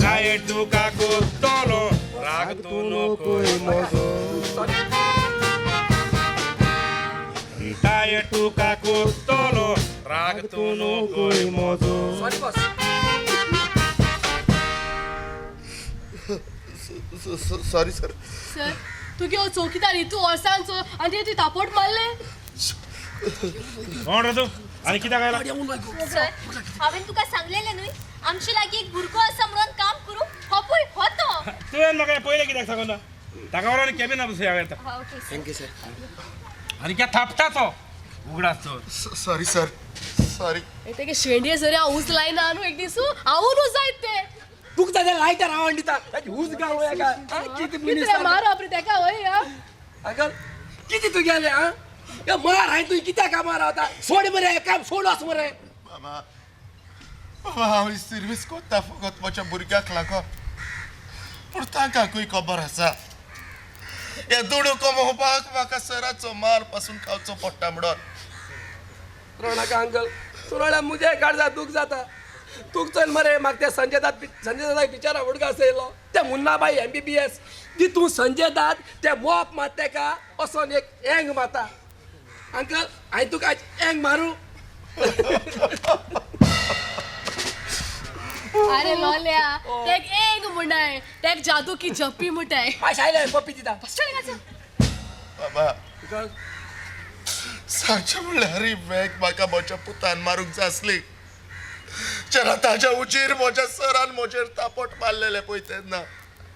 डायट तुका कोत्तलो राग तूं नकोय म्हजो. डायट तुका कोत्तलो राग तूं नकोय म्हजो. Sorry boss. Sorry sir. Sir तुगे हो चौकीदार हितू वर्सांचो आनी तुवें तापोट मारलें? कोण रे तूं आनी कित्याक आयला? सर हांवें तुका सांगलेलें न्हय आमचे लागीं एक भुरगो आसा म्हणून काम करूं, हो पळय हो तो. तुवें म्हाका पयलें कित्याक सांगूना? ताका बरोबर कॅबिना बसय हांव येता. Okay sir. Thank you sir. आनी क्या थापटा तो उगडास चड. Sorry sir sorry. तेगे शेंडये जरी हांव ऊस लायना न्हू एक दीस हांव न्हू जायत तें. तुका ताजें लायटर हांव दिता ऊस गावया काय कितें मनीस कितें मारप रे तेका वय. अंकल कितें तुगेलें आं? मार हांवें तुवें कित्याक कामार रावता? सोड मरे काम सोड वच मरे. बाबा बाबा हांव सर्वीस कोत्ता फकत म्हज्या भुरग्याक लागून, पूण तांकांकूय खबर आसा हे दुडू कमोवपाक म्हाका सराचो मार पासून खावचो पडटा म्हणून. रडनाका अंकल, तूं रडल्यार मुगे काळजा दूख जाता. तूं चल मरे म्हाका त्या संजय दाद संजय दादाक बिचारा उडगास येयलो ते मुन्नाबाई एमबीबीएस ती तूं संजय दाद ते मोप मात तेका वचोन एक एंग मारता. अंकल हांवें तुका आयज एंग मारू. अरे लोल्या, तेक एंग म्हणटाय, तेक जादू की जप्पी म्हणटाय. मातशें आयलें पप्पी दिता. बाबा अंकल सांगचें म्हणल्यार ही वेग म्हाका म्हज्या पुतान मारूंक जाय आसली. जेन्ना ताज्या उजीर म्हज्या सरान म्हजेर तापट मारलेलें पळय तेन्ना.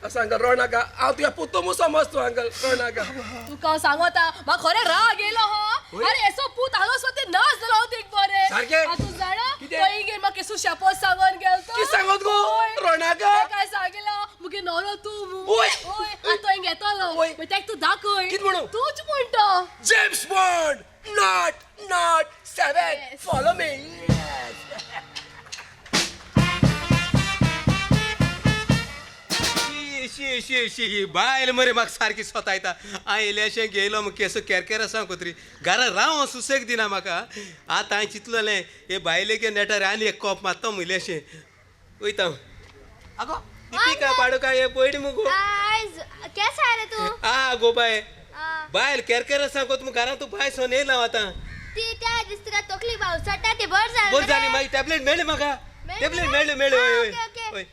असो अंकल रोड नाका, हांव तुज्या पुतो मू समज तूं अंकल, रोड नाका. तुका हांव सांगोता, म्हाका खरें राग येयलो हो. अरे एसो पूत हांगा स्वते नाच जालो हांव तेक बरें. सारकें. आं तूं जाणा कितें? तो हिगेर म्हाका केसू शेपो सांगोन गेलो तो. कितें सांगोत गो? ओय. रोड नाका. तें काय सांगिलां मुगे न्हवरो तूं मू. ओय. ओय आं तो हिंग येतलो. ओय. मागीर तेक तूं दाखय. कितें म्हणू? तूंच म्हणटा. James Bond nought nought 7 Yes. Follow me. She she she he बायल मरे म्हाका सारकी सोतायता. हांवें इल्लेशें घेयलो मग केसो केरकेर आसा कोतरी घरा राव सुसेग दिना म्हाका. आतां हांवें चिंतलेलें हे बायलेगे नेटार आनी एक कोप मारता मु इल्लेशें वयता. आगो दीपिका पाडूका हे पयली मुगो. आयज केस रे तूं? आ गो बाय, आ. बायल केरकेर आसा गो तूं घरांत, तूं बाय सोन येयला आतां. ती त्या दीस तुका तकली पावसाटा ती बर जाली. बरें जाली, मागीर टॅबलेट मेळ्ळी म्हाका. टॅबलेट मेळ्ळी मेळ्ळी. हय ओके हय ओके. हय.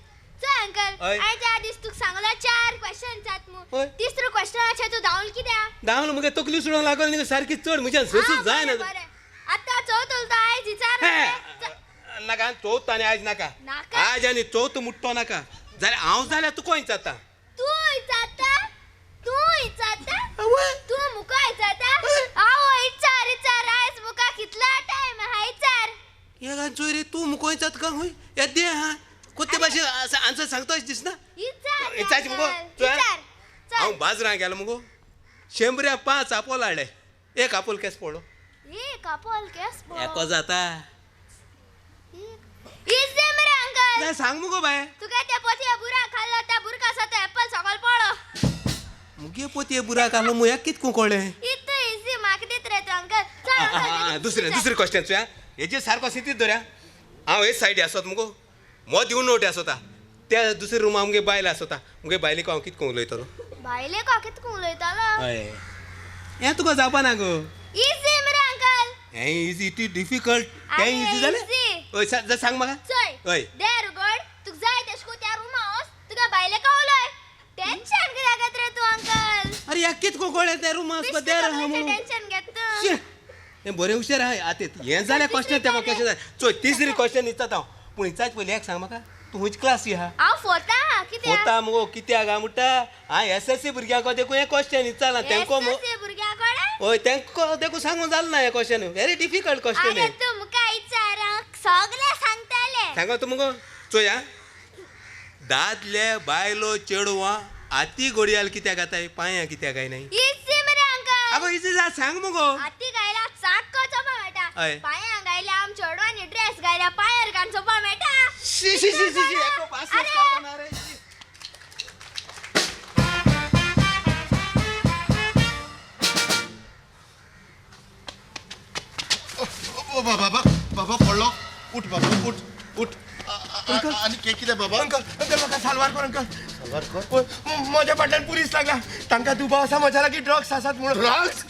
चल अंकल, हय. हांवें त्या दीस तुका सांगला 4 क्वेश्चन जात मू. हय. तिसरो क्वेश्चनाचेर तूं धांवल कित्याक? धांवल मुगे तकली सोडूंक लागल न्ही सारकी चड म्हज्यान सोसूच जायना. बरें आतां चवथ उरता आयज विचार. हे, नाका आनी चवथ आनी आयज नाका. नाका? आयज आनी चवथ मुट्टो नाका. जाल्यार हांव जाल्यार तुका विचारता. तूं विचारता? तूं विचारता? तूं मुका विचारता? हांव विचार विचार आयज मुका कितला टायम आहा विचार. हे चोय रे तूं मुको विचारता का खंय येद्दे आहा कोत्ते भाशेन आन्सर सांगता अशें दिसना. विचार विचारचें मुगो अंकल, चोय विचार हांव चल. बाजरां गेलो मुगो 100 5 आपोल हाडले. एक आपोल केस पडलो. एक आपोल केस पडलो. एको जाता. इझी मरे अंकल. जाल्यार सांग मुगो बाय. तुका त्या पोतये बुराक खाल्लो त्या बुरका आसा एप्पल सकल पडलो. मुगे पोतये बुराक आहलो मुयाक कितको कळ्ळें? इतू इझी म्हाका दीत रे तूं अंकल. चल अंकल. दुसरें दुसरें क्वेश्चन चोया. हेजेर सारको सिंतीत दवरया. हांव हे सायडी आसत मुगो मोद येवन नोट आसता त्या दुसऱ्या रुमा मुगे बायल आसता मुगे बायलेक हांव कितको उलयतलो? बायलेक हांव कितको उलयतलो? हय हें तुका जावपा ना गो. इझी मरे अंकल. हें इझी इतू डिफिकल्ट तें इझी जालें. हय सांग म्हाका. चोय हय देर उगड तुका जाय तेश कोन त्या रुमा वच तुका बायलेक उलय. टेन्शन कित्याक घेत रे तूं अंकल? अरे ह्या कितको कळ्ळें त्या रुमा वचपा देर आहा म्हणून. टेन्शन घेत तूं. हें बरें हुशार आहा. आतां हें जालें क्वेश्चन तें म्हाका कशें जालें. चोय तिसरी क्वेश्चन विचारता हांव पूण विचारचे पयलीं एक सांग म्हाका तूं खंयची क्लासी आहा? हांव फोर्था आहा. कित्याक? फोर्था मुगो कित्याक गा म्हणटा हांवें एस एस सी भुरग्यांक देखून हें क्वेश्चन विचारलां तेंको. एस भुरग्यां कडेन? हय तेंको देखून सांगूंक जालें ना हें क्वेश्चन. व्हेरी डिफिकल्ट क्वेश्चन अरे हें. तूं मुका विचार हांव सगळें सांगतलें. सांगो तूं मुगो. चोया दादले बायलो चेडवां हाती घडयाळ कित्याक घाताय पांयां कित्याक काय नाही? इझी मरे अंकल. आगो इझी जा सांग मुगो. हाती गायला चाक्को चोपा मेळटा. हय. पांयां गायल्या आम चेडवांनी ड्रेस गायल्या पांयार घालून चोपा मेळटा. शी शी शी शी एको पास अरे. रे. ओ बाबा बाबा पडलो. उठ बाबा उठ उठ. आनी कितें बाबा? अंकल अंकल म्हाका साल्वार कर अंकल. साल्वार कर? म्हज्या फाटल्यान पुलीस लागला. तांकां दुबाव आसा म्हज्या लागीं ड्रग्स आसात म्हणून. ड्रग्स?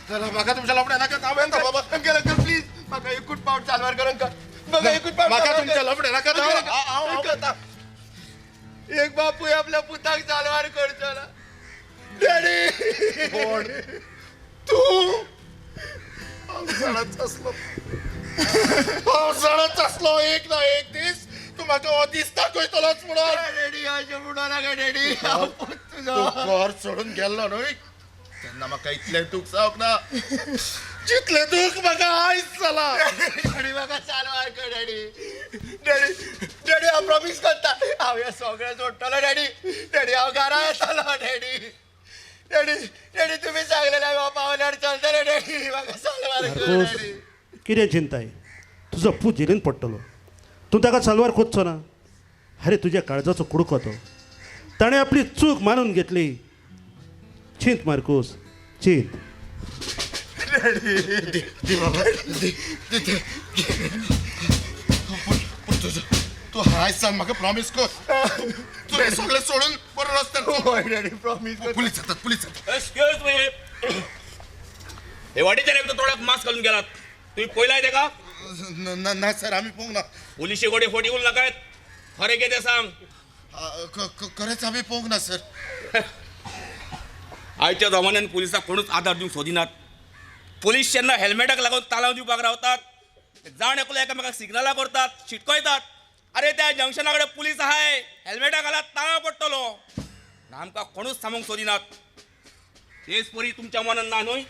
चला म्हाका तुमच्या लफड्या नाका. हांव येता बाबा. अंकल अंकल प्लीज म्हाका एकूच पावट साल्वार कर अंकल. म्हाका एकूच पावट. म्हाका तुमच्या लफड्या नाका. हांव येता. एक बापूय आपल्या पुताक साल्वार करचो ना. डॅडी कोण तूं? हांव जाणाच आसलो, हांव जाणाच आसलो एक ना एक दीस तूं म्हाका हो दीस दाखयतलोच म्हणून. डॅडी अशें म्हणूं नाका डॅडी. हांव पूत तुजो. तूं घर सोडून गेल्लो न्हय तेन्ना म्हाका इतलें दूख जावंक ना जितलें दूख म्हाका आयज जालां. डॅडी म्हाका साल्वार कर डॅडी. डॅडी डॅडी हांव प्रॉमीस करता हांव हें सगळें सोडटलो डॅडी. डॅडी हांव घरा येतलो डॅडी. डॅडी डॅडी तुमी सांगलेलें हांव पावल्यार चलतलें डॅडी. म्हाका साल्वार कर मार्कोस डॅडी. कितें चिंताय? तुजो पूत जेलीन पडटलो. तूं ताका साल्वार कोच्चो ना. अरे तुज्या काळजाचो कुडको तो. ताणें आपली चूक मानून घेतली. चिंत मार्कोस चिंत. दी बाबा दी दी. तूं आयज सावन म्हाका प्रॉमीस कर, तूं हें सगळें सोडून बरो रस्त्यार. हय डॅडी, प्रॉमीस. पुलीस येतात, पुलीस येतात. एक्सक्यूज मी, हे वाटेच्यान एकदा तोंडाक मास्क घालून गेलात, तुम्ही पळयलाय तेका? ना सर, आमी पळोवंक ना. पुलिशे कडेन फटी उलोवं नाकात, खरें कितें सांग. खरेंच आमी पळोवंक ना सर. आयच्या जमान्यान पुलिसाक कोणूच आदार दिवंक सोदिनात. पुलीस जेन्ना हेल्मेटाक लागून तालांव दिवपाक रावतात, जाण एकलो एकामेकाक सिग्नलां करतात, शिटकयतात. अरे त्या जंक्शना कडेन पुलीस आहाय, हेल्मेटा घालात, तालांव पडटलो. आमकां कोणूच सांगूंक सोदिनात. तेच परी तुमच्या मनान ना न्हय?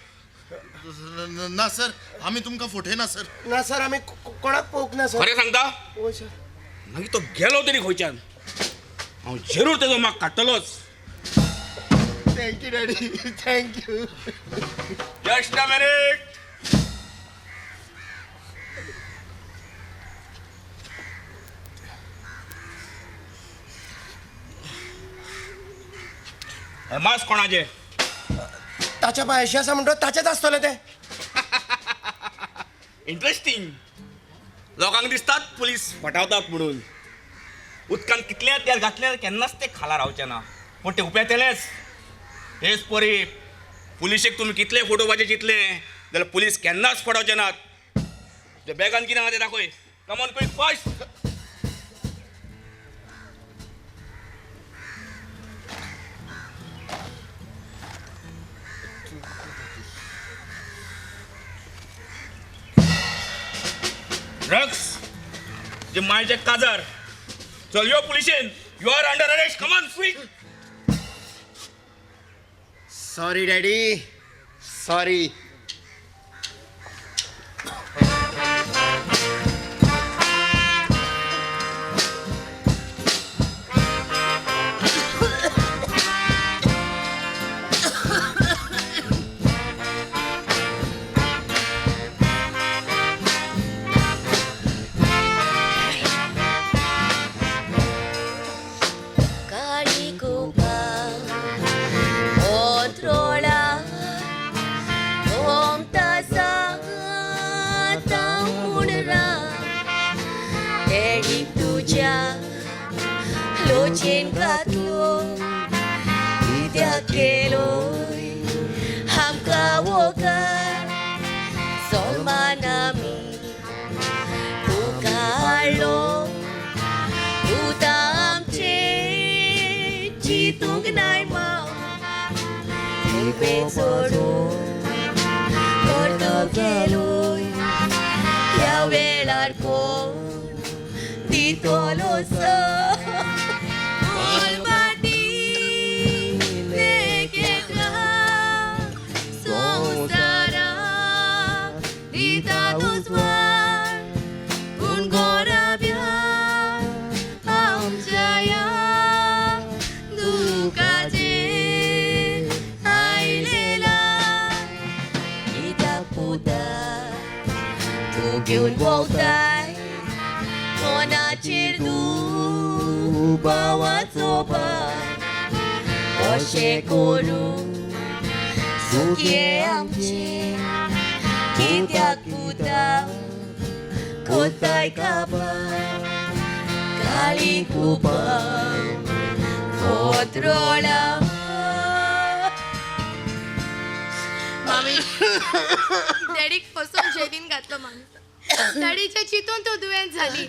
ना सर, आमी तुमकां फटयना सर. ना सर, आमी कोणाक पळोवंक ना सर. खरें सांगता? हय सर. मागीर तो गेलो तरी खंयच्यान, हांव जरूर तेजो माग काडटलोच. Thank you daddy, thank you. Just a minute. Mask कोणाचे? ताच्या पांयाशी आसा म्हणटो ताचेच आसतलें तें. इंटरेस्टींग. लोकांक दिसतात पुलीस फटावतात म्हणून. उदकान कितलें तेल घातल्यार केन्नाच ते खाला रावचे ना, पूण ते उपेतलेच. हेच परी पुलिशेक तुमी कितले फटोवपाचे चिंतले जाल्यार पुलीस केन्नाच फटोवचे नात. ते बॅगान कितें आहा तें दाखय. Come on quick fast. Drugs जे मायचे काजार. चल यो पुलिशेन. You are under arrest. Come on quick. Sorry daddy, sorry. काळी कुपां ओत्रोळा ओमता मुणरा डॅडीक तुज्या लोचेन घातलो कित्याक केलोय आमकां वोगार सोमान आमी तुका हाडलो पुता आमचे चिंतूंक नाय माव तुवें सोडून परतो गेलोय ह्या वेळार कोण दितलो संवसाराक दिता तुजवाड पूण गोराब्या आमच्या ह्या दुखाचेर आयलेला कित्याक पुता तूं घेवन भोंवताय मनाचेर दुबावाचो भार अशें करून सुखये आमचे कित्याक पुता कोताय काबार काळी कुपां कोत्रोळा. मामी, डॅडीक फसोवन जेलीन घातलो मामी. डॅडीचे चिंतून तूं दुयेंत झाली.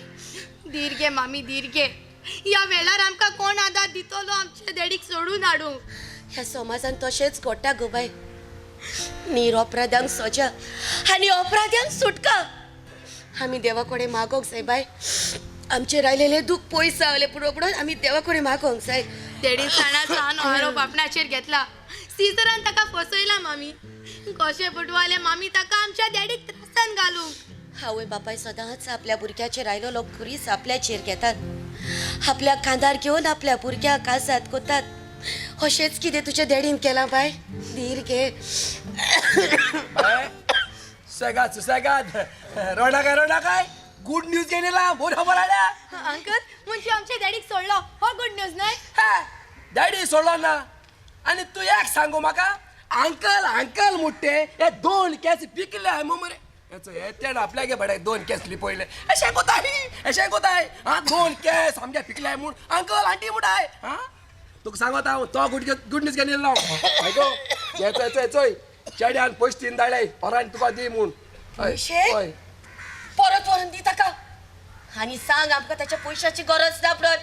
धीर घे मामी, धीर घे. ह्या वेळार आमकां कोण आदार दितलो आमच्या डॅडीक सोडून हाडूंक? ह्या समाजान तशेंच घडटा गो बाय. निरअपराध्यांक सजा आनी अपराध्यांक सुटका. आमी देवा कडेन मागोंक जाय बाय. आमचेर आयलेलें दूख पयस जावलें पुरो म्हणून आमी देवा कडेन मागोंक जाय. डॅडीन साणाचो आरोप आपणाचेर घेतला. सीजरान ताका फसयला मामी. कशें बुटवाले मामी ताका आमच्या डॅडीक त्रासान घालूंक. आवय बापाय सदांच आपल्या भुरग्याचेर आयलेलो खुरीस आपल्याचेर घेतात, आपल्या खांदार घेवन आपल्या भुरग्याक कासात कोतात. अशेंच कितें तुज्या डॅडीन केलां बाय. धीर घे. सुसेगाद सुसेगाद, रडा काय रडा काय, गुड न्यूज घेऊन येला, बरी खबर आल्या. अंकल, म्हणजे आमच्या डॅडीक सोडलो हो गुड न्यूज न्हय? डॅडी सोडलो ना आनी तूं एक सांगू म्हाका, अंकल अंकल मुट्टे हे दोन केस पिकले मरे. हे तेण आपल्यागे बडे दोन केस लिपयले. अशें कोताय, अशें कोताय. आं, दोन केस आमगे पिकले म्हूण अंकल आंटी म्हणटाय. आं, तुका सांगत हांव तो गुड गुड न्यूज घेवन येयलो. आयको, येचो येचो येचोय चेड्यान पयशे तीन धाडले परान तुका दी म्हूण. पयशे परत व्हरून दी ताका आनी सांग आमकां ताच्या पयशाची गरज ना म्हणून.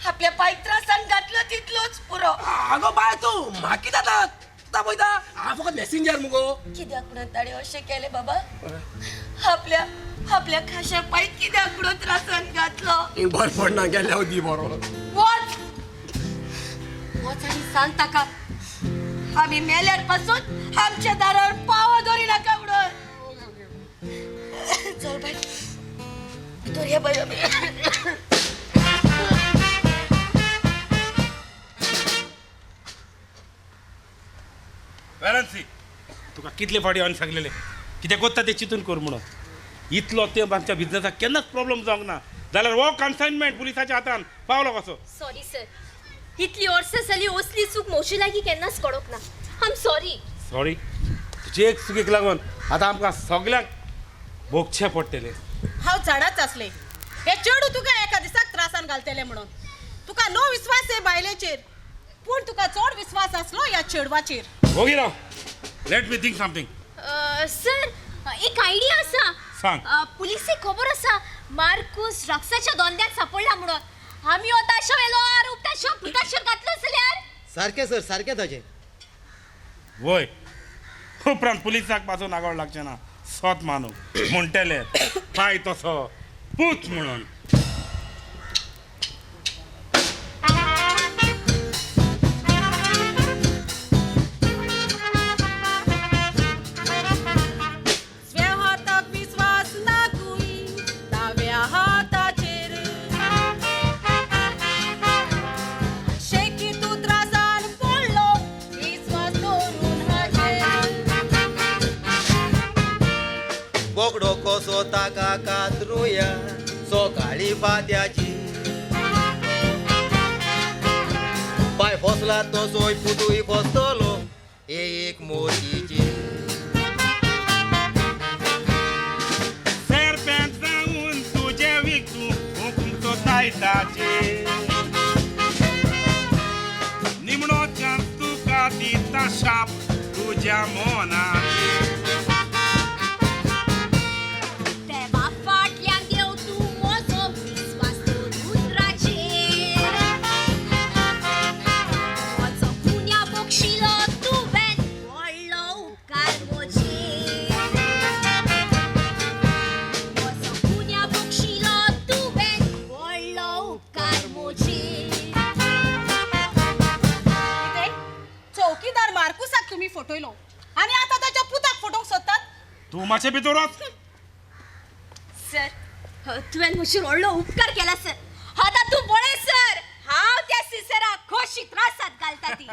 आपल्या पायक त्रासान घातलो तितलोच पुरो. आगो बाय, तूं म्हाका कितें जाता तुका पळयता हांव फकत मॅसेंजर मुगो. कित्याक म्हणून ताणें अशें केलें बाबा? आपल्या आपल्या खाशा पायक कित्याक म्हणून त्रासान घातलो? बरें पडना गेल्यार दी बरो. वच वच आनी सांग ताका आमी मेल्यार पासून आमच्या दारार पावो दवरी नाका म्हणून. चल बाय, भितर या बाय आमी. वेलन्सी, तुका कितले फावटी हांवें सांगलेलें कितें कोत्ता तें चिंतून कर म्हणून. इतलो तेंप आमच्या बिजनसाक केन्नाच प्रॉब्लम जावंक ना, जाल्यार हो कन्सायनमेंट पुलिसाच्या हातान पावलो कसो? सॉरी सर, इतली वर्सां जाली असली चूक म्हजे लागीं केन्नाच घडोंक ना. I am sorry. Sorry? तुजे एक चुकीक लागून आतां आमकां सगल्यांक भोगचें पडटलें. हांव झाडाच आसले हे चेडूं तुका एका दिसाक त्रासान घालतले म्हणून. तुका नो विस्वास हे बायलेचेर, पूण तुका चड विस्वास आसलो ह्या चेडवाचेर. ओगी राव, let me think something. Sir, एक आयडिया आसा. सांग. पुलिसेक खबर आसा मार्कूस ड्रग्साच्या धंद्यात सापडला म्हणून. आमी हो ताशो वेलो आरोप ताशो पुताशो घातलो जाल्यार. सारकें सर, सारकें ताजें. वय, उपरांत पुलिसाक पासून आगोळ लागचें ना. सोत मानू म्हणटले पाय तसो पूत म्हणून. बोकडो कसो ताका कातरुया सकाळी फात्याची, पाय फसला तसोय पुतूय फसतलो एक मोतीची. सरपेंत जावन तुजें विकूं हुकुमचो तायताचे, निमणो चान्स तुका दिता शाप तुज्या मनाचे. चौकीदार मार्कुसाक तुम्ही फटयलो आनी आतां ताच्या पुताक फटोवंक सोदतात. तूं मातशें भितर वच. सर, तुवें म्हजेर व्हडलो उपकार केला सर. आतां तूं पळय सर, हांव त्या सिसराक खोशी त्रासात घालता ती.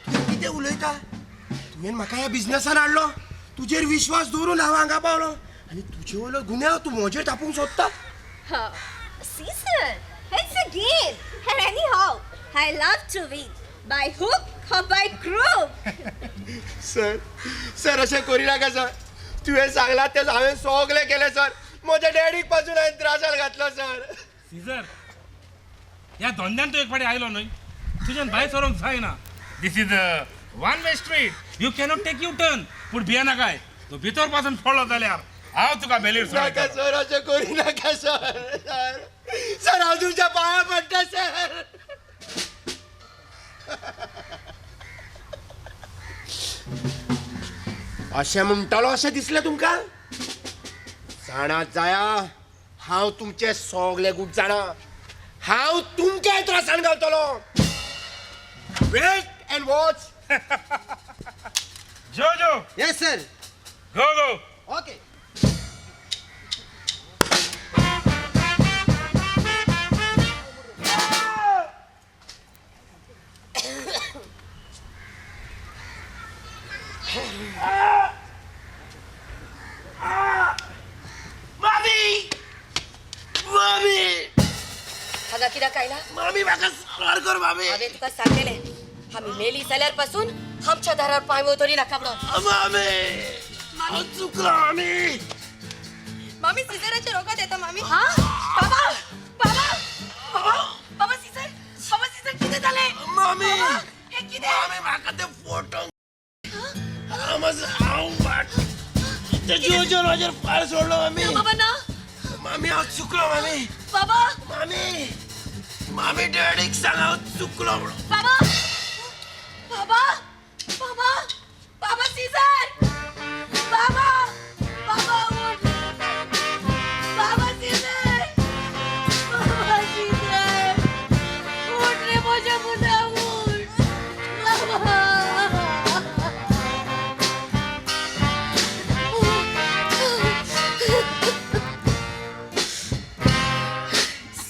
तूं कितें उलयता? तुवें म्हाका ह्या बिजनसान हाडलो, तुजेर विश्वास दवरून हांव हांगा पावलो आनी तुजे वयलो गुन्यांव तूं म्हजेर थापूंक सोदता? See sir, it's a game and anyhow I love to win by hook or by crook. Sir, sir अशें करी नाका सर. तुवें सांगलां तें हांवें सगळें केलें सर. म्हज्या डॅडीक पासून हांवें त्रासार घातलो सर. सीजर, ह्या धंद्यान तूं एक फावटी आयलो न्हय, तुज्यान भायर सरोंक जायना. This is a one way street, you cannot take U turn. पूण भियेनाकाय, तूं भितर पासून पडलो जाल्यार हांव तुका बेलीर नाका सर, अशें करी नाका सर. सर, सर हांव तुमच्या पांयां पडटा सर. अशें म्हणटालो अशें दिसलें तुमकां? जाणा जाया, हांव तुमचे सगळे गूट जाणा. हांव तुमकांय त्रासान घालतलो. Wait and watch. Jojo. Yes sir. Go go. Okay. मामी, मामी. हांगा कित्याक आयला? मामी म्हाका सार कर मामी. हांवें तुका सांगलेलें, आमी मेली जाल्यार पासून आमच्या दारार पांय तरी नाका म्हणून. मामी, मामी चुकलो मामी. मामी सिझराचे रोगात येता मामी. हा बाबा बाबा बाबा बाबा सिझर, बाबा सिझर कितें जालें? मामी हे कितें? मामी म्हाका ते फोटो हांव वाट ते जीव म्हजेर फार सोडलो मामी. बाबा ना. मामी हांव चुकलो मामी. बाबा. मामी मामी डॅडीक सांग हांव चुकलो म्हणून. बाबा बाबा बाबा बाबा सीझर, बाबा बाबा उठ, बाबा सीझर, बाबा सीझर उठ रे म्हज्या पुता उठ बाबा.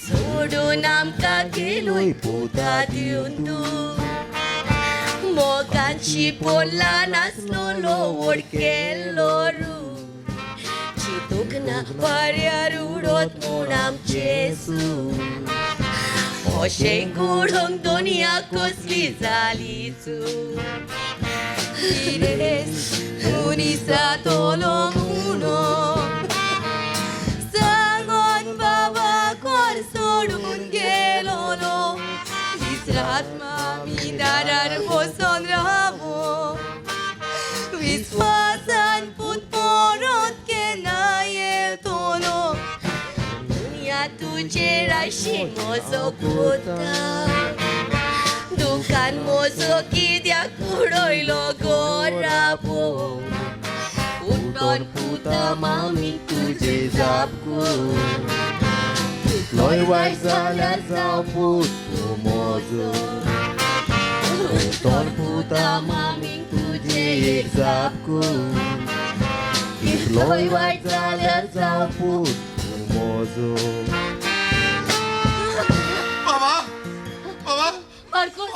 सोडून आमकां गेलोय पुता दिवन तूं मोगांची पोला नासलोलो व्हड केल्लो रू चितूंक ना पर्यार उडोत म्हूण आमचें सूं अशें घडोवंक दुनिया कसली जाली चूक मनीसा तोलो म्हणून सांगोन बाबा कोर सोडून गेलोलो दीस रात मामी दारार बसोन रावो विस्वासान पूत परत केन्ना येतलो दुनिया तुजेर आशी म्हजो पुता दुकान म्हजो कित्याक उडयलो गोराबो उठोन पुता मामी तुजे जाप कितलोय वायट जाल्यार जावं पूत तूं म्हजो. उठोन पुता मामी तुजे एक जाप कर. कितलोय वायट जाल्यार जावं पूत तूं म्हजो. बाबा बाबा. मार्कोस,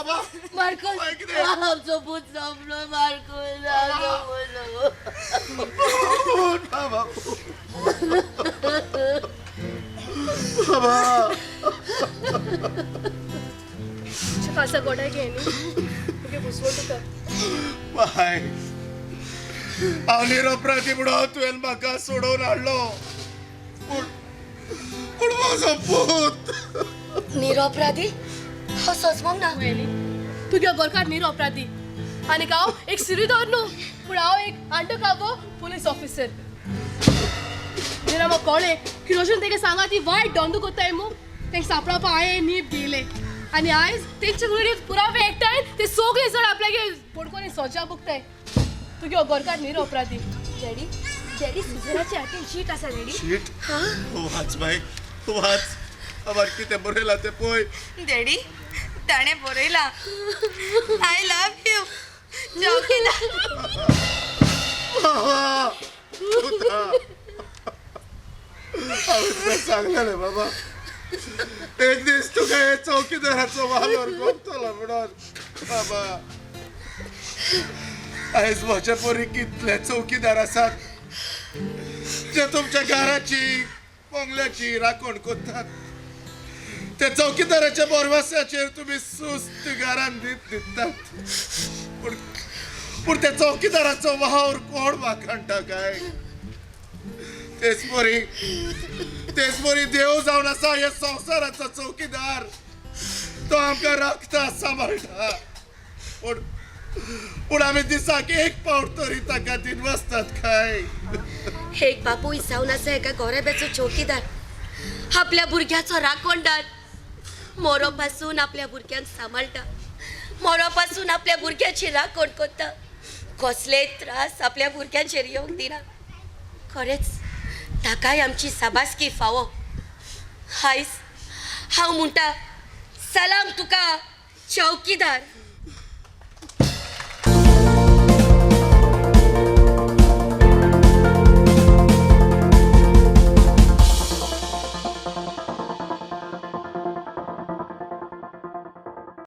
मार्कोस, आमचो पूत सोंपलो मार्कोस, आमचो पूत. बाबा बाबा. खासा गोड्या घे न्ही मुगे बुजवण तुका. बाय, हांव निरपराधी म्हणून तुवें म्हाका सोडोवन हाडलो, पूण पूण म्हजो पूत. निरपराधी? हांव सजमोंक ना. तुगे गोरकार निरपराधी आनी हांव एक सिरिदोर न्हू, पूण हांव एक अंडर पुलीस ऑफिसर. जेन्ना म्हाका कळ्ळें की रोशन तेगे सांगा ती वायट धंदो कोत्ताय मू, तेंका सांपडावपा हांवें नीब घेयलें आनी आयज तेंचे कडेन पुरावे एकठांय ते सगळे जाण आपल्यागे बोडकोनी सोजा भोगताय. तुगे गोरकार निरपराधी. डॅडी डॅडी सिझराच्या हातीन शीट आसा डॅडी. शीट? वाच बाय वाच, आमार कितें बरयलां तें पळय. डॅडी ताणें बरयलां I love you चौकीदार. बाबा पुता, हांवें तुका सांगलेलें बाबा, एक दीस तुका हे चौकीदाराचो वालोर गोमतलो म्हणून. बाबा आयज म्हजे परी कितले चौकीदार आसात जे तुमच्या घराची बंगल्याची राखण करतात. त्या चौकीदाराच्या बोरवासाचेर तुमी सुस्त घरान न्हीद न्हिदतात, पूण पूण त्या चौकीदाराचो वावर कोण वाखाणटा काय? तेच परी तेच परी देव जावन आसा ह्या संवसाराचो चौकीदार, तो आमकां राखता सांबाळटा, पूण पूण आमी दिसाक एक पावट तरी ताका दिनवासतात काय? एक बापूय जावन आसा एका गोरेब्याचो चौकीदार, आपल्या भुरग्याचो राखणदार, मोरो पासून आपल्या भुरग्यांक सांबाळटा, मोरो पासून आपल्या भुरग्याची राखण करता, कसलेय त्रास आपल्या भुरग्यांचेर येवंक दिना. खरेंच ताकाय आमची साबासकी फावो. आयज हांव म्हणटा सलाम तुका चौकीदार.